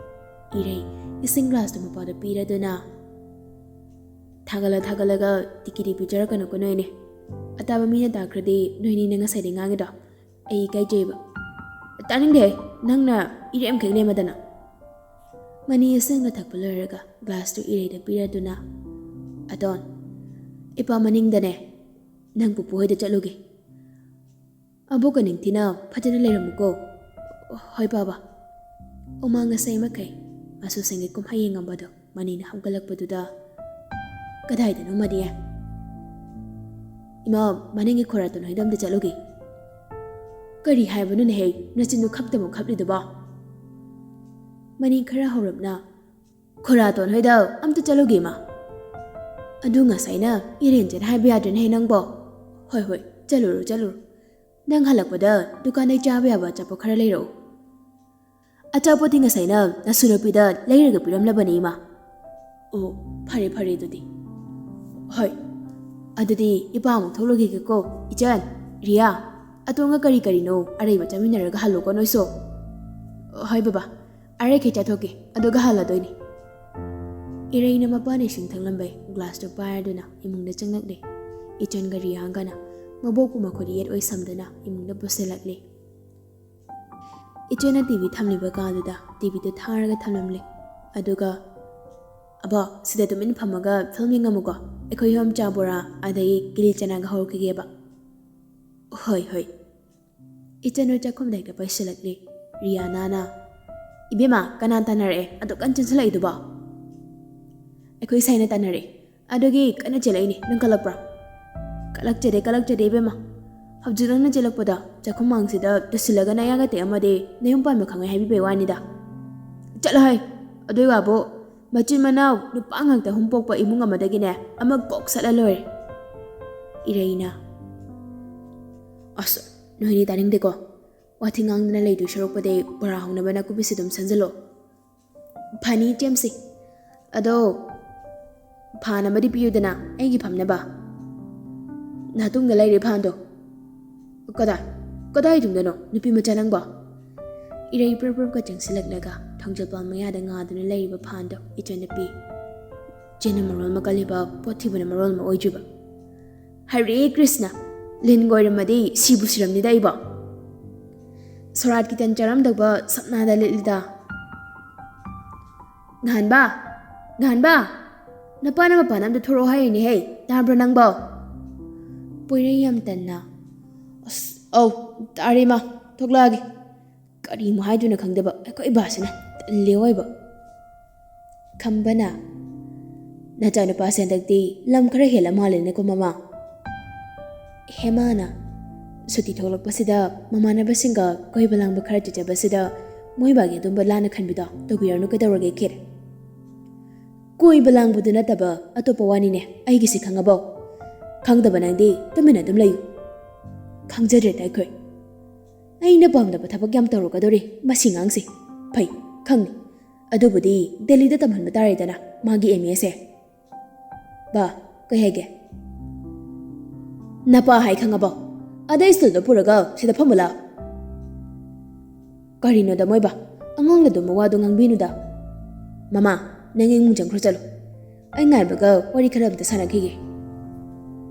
ꯏꯔꯩ ꯏꯁꯤꯡ ꯒ꯭ꯂꯥꯁꯇꯨ ꯃꯄꯥꯗ ꯄꯤꯔꯗꯨꯅ, "ꯊꯥꯒꯠꯂ ꯊꯥꯒꯠꯂꯒ ꯇꯤꯀꯤꯗꯤ ꯄꯤꯖꯔꯛꯀꯅꯨꯀꯣ ꯅꯣꯏꯅꯦ꯫ ꯑꯇꯥꯕ ꯃꯤꯅ ꯇꯥꯈ꯭ꯔꯗꯤ ꯅꯣꯏꯅꯤꯅ ꯉꯁꯥꯏꯗꯩ ꯉꯥꯡꯉꯤꯗꯣ ꯑꯩ ꯏꯀꯥꯏꯖꯩꯕ꯫" "ꯇꯥꯅꯤꯡꯗꯦ, ꯅꯪꯅ ꯏꯔꯦꯝꯈꯩ ꯂꯦꯝꯃꯗꯅ꯫" ꯃꯅꯤ ꯏꯁꯤꯡꯒ ꯊꯛꯄ ꯂꯣꯏꯔꯒ ꯒ꯭ꯂꯥꯁꯇꯨ ꯏꯔꯩꯗ ꯄꯤꯔꯗꯨꯅ, "ꯑꯇꯣꯟ, ꯏꯄꯥ ꯃꯅꯤꯡꯗꯅꯦ, ꯅꯪ ꯄꯨꯄꯨ ꯍꯣꯏꯗ ꯆꯠꯂꯨꯒꯦ꯫ ꯑꯕꯣꯛꯀ ꯅꯤꯡꯊꯤꯅ ꯐꯖꯅ ꯂꯩꯔꯝꯃꯨꯀꯣ꯫" "ꯍꯣꯏ ꯕꯥꯕꯥ꯫" ꯎꯃꯥ ꯉꯁꯥꯏ ꯃꯈꯩ ꯃꯁꯨꯁꯤꯡꯒꯤ ꯀꯨꯝꯍꯩ ꯌꯦꯡꯉꯝꯕꯗꯣ ꯃꯅꯤꯅ ꯍꯧꯒꯠꯂꯛꯄꯗꯨꯗ, "ꯀꯗꯥꯏꯗꯅꯣ ꯃꯅꯤ?" "ꯏꯃꯥ, ꯃꯅꯤꯡꯒꯤ ꯈꯣꯔꯥꯇꯣꯟ ꯍꯣꯏꯗ ꯑꯝꯇ ꯆꯠꯂꯨꯒꯦ꯫" "ꯀꯔꯤ ꯍꯥꯏꯕꯅꯣꯅꯦꯍꯦ, ꯅꯆꯤꯟꯗꯨ ꯈꯞꯇꯃꯛ ꯈꯞꯂꯤꯗꯨꯕꯣ?" ꯃꯅꯤ ꯈꯔ ꯍꯧꯔꯞꯅ, "ꯈꯣꯔꯥꯇꯣꯟ ꯍꯣꯏꯗ ꯑꯝꯇ ꯆꯠꯂꯨꯒꯦ ꯏꯃꯥ꯫" "ꯑꯗꯨ ꯉꯁꯥꯏꯅ ꯏꯔꯦꯟꯖꯅ ꯍꯥꯏꯕ ꯌꯥꯗ꯭ꯔꯅꯦꯍꯦ ꯅꯪꯕꯣ?" "ꯍꯣꯏ ꯍꯣꯏ, ꯆꯠꯂꯨꯔꯣ ꯆꯠꯂꯨꯔꯣ꯫ ꯅꯪ ꯍꯜꯂꯛꯄꯗ ꯗꯨꯀꯥꯟꯗꯩ ꯆꯥꯕ ꯌꯥꯕ ꯑꯆꯥꯄꯣꯠ ꯈꯔ ꯂꯩꯔꯛꯎ꯫" "ꯑꯆꯥꯄꯣꯠꯇꯤ ꯉꯁꯥꯏꯅ ꯅꯁꯨ ꯅꯨꯄꯤꯗ ꯂꯩꯔꯒ ꯄꯤꯔꯝꯂꯕꯅꯤ ꯏꯃꯥ꯫" "ꯑꯣ, ꯐꯔꯦ ꯐꯔꯦ ꯑꯗꯨꯗꯤ꯫ ꯍꯣꯏ꯫" ꯑꯗꯨꯗꯤ ꯏꯄꯥ ꯑꯃꯨꯛ ꯊꯣꯛꯂꯨꯈꯤꯒꯦꯀꯣ꯫ ꯏꯆꯟ, ꯔꯤꯌꯥ, ꯑꯇꯣꯡꯒ ꯀꯔꯤ ꯀꯔꯤꯅꯣ ꯑꯔꯩꯕ ꯆꯥꯃꯤꯟꯅꯔꯒ ꯍꯜꯂꯨꯀꯣ ꯅꯣꯏꯁꯨ꯫ ꯍꯣꯏ ꯕꯕꯥ, ꯑꯔꯩꯈꯩ ꯆꯥꯊꯣꯛꯀꯦ, ꯑꯗꯨꯒ ꯍꯜꯂꯗꯣꯏꯅꯤ꯫ ꯏꯔꯩꯅ ꯃꯄꯥꯟ ꯏꯁꯤꯡ ꯊꯛꯂꯝꯕꯩ ꯒ꯭ꯂꯥꯁꯇꯨ ꯄꯥꯏꯔꯗꯨꯅ ꯏꯃꯨꯡꯗ ꯆꯪꯂꯛꯂꯦ꯫ ꯏꯆꯟꯒ ꯔꯤꯌꯥꯒꯅ ꯃꯕꯣꯛꯄꯨ ꯃꯈꯨꯠ ꯌꯦꯠ ꯑꯣꯏ ꯁꯝꯗꯨꯅ ꯏꯃꯨꯡꯗ ꯄꯨꯁꯤꯜꯂꯛꯂꯦ꯫ ꯏꯆꯦꯅ ꯇꯤ ꯚꯤ ꯊꯝꯂꯤꯕ ꯀꯥꯗꯨꯗ ꯇꯤ ꯚꯤꯗꯨ ꯊꯥꯔꯒ ꯊꯝꯂꯝꯂꯦ꯫ ꯑꯗꯨꯒ, "ꯑꯕꯣ, ꯁꯤꯗ ꯇꯨꯃꯤꯟ ꯐꯝꯃꯒ ꯐꯤꯂꯝ ꯌꯦꯡꯉꯝꯃꯨꯀꯣ, ꯑꯩꯈꯣꯏ ꯑꯍꯨꯝ ꯆꯥ ꯕꯣꯔꯥ ꯑꯗꯒꯤ ꯀꯤꯂꯤ ꯆꯅꯥꯒ ꯍꯧꯔꯛꯈꯤꯒꯦꯕ꯫" "ꯍꯣꯏ, ꯍꯣꯏ꯫" ꯏꯆꯟ ꯍꯣꯏ ꯆꯥꯛꯈꯨꯝꯗ ꯍꯦꯛꯇ ꯄꯩꯁꯤꯜꯂꯛꯂꯦ꯫ ꯔꯤꯌꯥꯅꯥꯅ, "ꯏꯕꯦꯝꯃ, ꯀꯅꯥ ꯇꯥꯟꯅꯔꯛꯑꯦ? ꯑꯗꯨꯛ ꯀꯟ ꯆꯦꯟꯁꯤꯜꯂꯛꯏꯗꯨꯕꯣ?" "ꯑꯩꯈꯣꯏ ꯁꯥꯏꯅ ꯇꯥꯟꯅꯔꯛꯑꯦ, ꯑꯗꯨꯒꯤ ꯀꯟꯅ ꯆꯦꯜꯂꯛꯏꯅꯦ꯫ ꯅꯪ ꯀꯜꯂꯛꯄ꯭ꯔꯥ?" "ꯀꯜꯂꯛꯆꯗꯦ, ꯀꯜꯂꯛꯆꯗꯦ ꯏꯕꯦꯝꯃ꯫ ꯍꯧꯖꯤꯛ ꯅꯪꯅ ꯆꯦꯜꯂꯛꯄꯗ ꯆꯥꯛꯈꯨꯝ ꯃꯥꯡꯁꯤꯗ ꯇꯨꯁꯤꯜꯂꯒ ꯅꯌꯥꯒ ꯇꯦꯛꯑꯝꯃꯗꯤ ꯅꯌꯨꯝ ꯄꯥꯟꯕ ꯈꯪꯉꯣꯏ ꯍꯥꯏꯕꯤꯕꯩ ꯋꯥꯅꯤꯗ꯫" "ꯆꯠꯂꯣꯍꯦ, ꯑꯗꯨꯏ ꯋꯥꯕꯨ꯫ ꯃꯆꯤꯟ ꯃꯅꯥꯎ ꯅꯨꯄꯥ ꯉꯥꯛꯇ ꯑꯍꯨꯝ ꯄꯣꯛꯄ ꯏꯃꯨꯡ ꯑꯃꯗꯒꯤꯅꯦ ꯑꯃ ꯀꯣꯛ ꯁꯠꯂ ꯂꯣꯏꯔꯦ꯫" ꯏꯔꯩꯅ, "ꯑꯁ, ꯅꯣꯏꯅꯤ ꯇꯥꯅꯤꯡꯗꯦꯀꯣ꯫ ꯋꯥꯊꯤ ꯉꯥꯡꯗꯅ ꯂꯩꯗꯣꯏ ꯁꯔꯨꯛꯄꯨꯗꯤ ꯕꯣꯔꯥ ꯍꯧꯅꯕ ꯅꯥꯀꯨꯞꯄꯤꯁꯤ ꯑꯗꯨꯝ ꯁꯟꯖꯜꯂꯣ꯫" "ꯐꯅꯤ, ꯏꯆꯦꯝꯁꯤ꯫ ꯑꯗꯣ ꯐꯥꯟ ꯑꯃꯗꯤ ꯄꯤꯌꯨꯗꯅ, ꯑꯩꯒꯤ ꯐꯝꯅꯕ꯫" "ꯅꯥꯇꯨꯡꯗ ꯂꯩꯔꯦ ꯐꯥꯟꯗꯣ꯫" "ꯀꯗꯥꯏ? ꯀꯗꯥꯏ ꯇꯨꯡꯗꯅꯣ, ꯅꯨꯄꯤ ꯃꯆꯥ ꯅꯪꯕꯣ?" ꯏꯔꯩ ꯄ꯭ꯔꯞ ꯄ꯭ꯔꯞꯀ ꯆꯪꯁꯤꯜꯂꯛꯂꯒ ꯊꯣꯡꯖꯤꯜꯄꯥꯟ ꯃꯌꯥꯗ ꯉꯥꯗꯨꯅ ꯂꯩꯔꯤꯕ ꯐꯥꯟꯗꯣ ꯏꯆꯟꯅ ꯄꯤ꯫ ꯆꯦꯟꯅ ꯃꯔꯣꯜ ꯑꯃ ꯀꯜꯂꯤꯕ, ꯄꯣꯠ ꯊꯤꯕꯅ ꯃꯔꯣꯜ ꯑꯃ ꯑꯣꯏꯗ꯭ꯔꯤꯕ꯫ "ꯍꯔꯦ ꯀ꯭ꯔꯤꯁꯅ, ꯂꯤꯟꯒ ꯑꯣꯏꯔꯝꯃꯗꯤ ꯁꯤꯕꯨ ꯁꯤꯔꯝꯅꯤꯗ ꯑꯩꯕꯣ꯫ ꯁꯣꯔꯥꯠꯀꯤ ꯇꯟ ꯆꯥꯔꯝꯗꯧꯕ ꯁꯞꯅꯥꯗ ꯂꯤꯠꯂꯤꯗ꯫" "ꯉꯍꯥꯟꯕ, ꯉꯍꯥꯟꯕ, ꯅꯄꯥꯅ ꯃꯄꯥꯟ ꯑꯝꯇ ꯊꯣꯔꯛꯑꯣ ꯍꯥꯏꯔꯤꯅꯦꯍꯦ, ꯇꯥꯕ꯭ꯔꯣ ꯅꯪꯕꯣ?" ꯄꯣꯏꯔꯩ ꯌꯥꯝ ꯇꯟꯅ, "ꯑꯁ, ꯑꯧ, ꯇꯥꯔꯦ ꯃꯥ, ꯊꯣꯛꯂꯛꯑꯒꯦ꯫ ꯀꯔꯤꯃꯨꯛ ꯍꯥꯏꯗꯣꯏꯅꯣ ꯈꯪꯗꯕ ꯑꯩꯈꯣꯏ ꯕꯥꯁꯤꯅ, ꯇꯜꯂꯦ ꯑꯣꯏꯕ꯫" ꯈꯝꯕꯅ, "ꯅꯆꯥꯅꯨꯄꯥꯁꯦ ꯍꯟꯗꯛꯇꯤ ꯂꯝ ꯈꯔ ꯍꯦꯜꯂ ꯃꯥꯜꯂꯦꯅꯦꯀꯣ ꯃꯃꯥ꯫" ꯍꯦꯃꯥꯅ, "ꯁꯨꯇꯤ ꯊꯣꯛꯂꯛꯄꯁꯤꯗ ꯃꯃꯥꯟꯅꯕꯁꯤꯡꯒ ꯀꯣꯏꯕ ꯂꯥꯡꯕ ꯈꯔ ꯆꯠꯆꯕꯁꯤꯗ ꯃꯣꯏ ꯕꯥꯒꯤ ꯑꯗꯨꯝꯕ ꯂꯥꯟꯅ ꯈꯟꯕꯤꯗꯣ ꯇꯧꯕꯤꯔꯅꯨ, ꯀꯩꯗꯧꯔꯒꯦ ꯈꯤꯠ?" "ꯀꯣꯏꯕ ꯂꯥꯡꯕꯗꯨ ꯅꯠꯇꯕ ꯑꯇꯣꯞꯄ ꯋꯥꯅꯤꯅꯦ, ꯑꯩꯒꯤꯁꯤ ꯈꯪꯉꯕꯣ? ꯈꯪꯗꯕ ꯅꯪꯗꯤ ꯇꯨꯃꯤꯟꯅ ꯑꯗꯨꯝ ꯂꯩꯌꯨ꯫" "ꯈꯪꯖꯗ꯭ꯔꯦꯗ ꯑꯩꯈꯣꯏ꯫ ꯑꯩꯅ ꯄꯥꯝꯗꯕ ꯊꯕꯛ ꯌꯥꯝ ꯇꯧꯔꯛꯀꯗꯧꯔꯤ ꯃꯁꯤ ꯉꯥꯡꯁꯦ꯫ ꯐꯩ, ꯈꯪꯅꯤ꯫ ꯑꯗꯨꯕꯨꯗꯤ ꯗꯦꯜꯂꯤꯗ ꯇꯝꯍꯟꯕ ꯇꯥꯔꯦꯗꯅ ꯃꯥꯒꯤ ꯑꯦꯝ ꯑꯦꯁꯦ꯫" "ꯕꯥ, ꯀꯩ ꯍꯥꯏꯒꯦ?" "ꯅꯄꯥ ꯍꯥꯏ ꯈꯪꯉꯕꯣ? ꯑꯗꯩ ꯁ꯭ꯇꯨꯜꯗꯣ ꯄꯨꯔꯒ ꯁꯤꯗ ꯐꯝꯃꯨ ꯂꯥꯎ꯫" "ꯀꯔꯤꯅꯣꯗ ꯃꯣꯏꯕ? ꯑꯉꯥꯡꯗ ꯑꯗꯨꯝ ꯃꯋꯥꯗꯣ ꯉꯥꯡꯕꯤꯅꯨꯗ꯫" "ꯃꯃꯥ, ꯅꯪ ꯏꯃꯨꯡ ꯆꯪꯈ꯭ꯔꯣ ꯆꯠꯂꯣ꯫ ꯑꯩ ꯉꯥꯏꯕꯒ ꯋꯥꯔꯤ ꯈꯔ ꯑꯝꯇ ꯁꯥꯟꯅꯈꯤꯒꯦ꯫"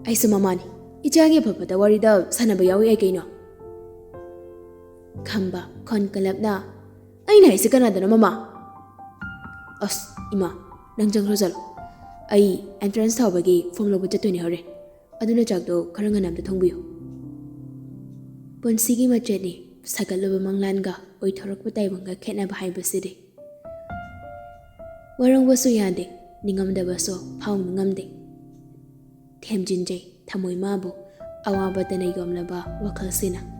"ꯑꯩꯁꯨ ꯃꯃꯥꯅꯤ꯫ ꯏꯆꯥꯒꯤ ꯑꯐꯕꯗ ꯋꯥꯔꯤꯗ ꯁꯥꯟꯅꯕ ꯌꯥꯎꯏ ꯑꯩ ꯀꯩꯅꯣ꯫" ꯈꯝꯕ ꯈꯣꯟ ꯀꯜꯂꯞꯅ, "ꯑꯩꯅ ꯍꯥꯏꯁꯦ ꯀꯅꯥꯗꯅꯣ, ꯃꯃꯥ?" "ꯑꯁ, ꯏꯃꯥ, ꯅꯪ ꯆꯪꯈ꯭ꯔꯣ ꯆꯠꯂꯣ꯫ ꯑꯩ ꯑꯦꯟꯇ꯭ꯔꯥꯟꯁ ꯊꯥꯕꯒꯤ ꯐꯣꯝ ꯂꯧꯕ ꯆꯠꯇꯣꯏꯅꯦ ꯍꯣꯔꯦꯟ꯫ ꯑꯗꯨꯅ ꯆꯥꯛꯇꯣ ꯈꯔ ꯉꯟꯅ ꯑꯝꯇ ꯊꯣꯡꯕꯤꯌꯨ꯫" ꯄꯨꯟꯁꯤꯒꯤ ꯃꯆꯦꯠꯅꯤ, ꯁꯥꯒꯠꯂꯕ ꯃꯪꯂꯥꯟꯒ ꯑꯣꯏꯊꯣꯔꯛꯄ ꯇꯥꯏꯕꯪꯒ ꯈꯦꯠꯅꯕ ꯍꯥꯏꯕꯁꯤꯗꯤ꯫ ꯋꯥꯔꯧꯕꯁꯨ ꯌꯥꯗꯦ, ꯅꯤꯡꯉꯝꯗꯕꯁꯨ ꯐꯥꯎꯅ ꯉꯝꯗꯦ꯫ ꯊꯦꯝꯖꯤꯟꯖꯩ ꯊꯃꯣꯏ ꯃꯥꯕꯨ, ꯑꯋꯥꯕꯇꯅ ꯌꯣꯝꯂꯕ ꯋꯥꯈꯜꯁꯤꯅ꯫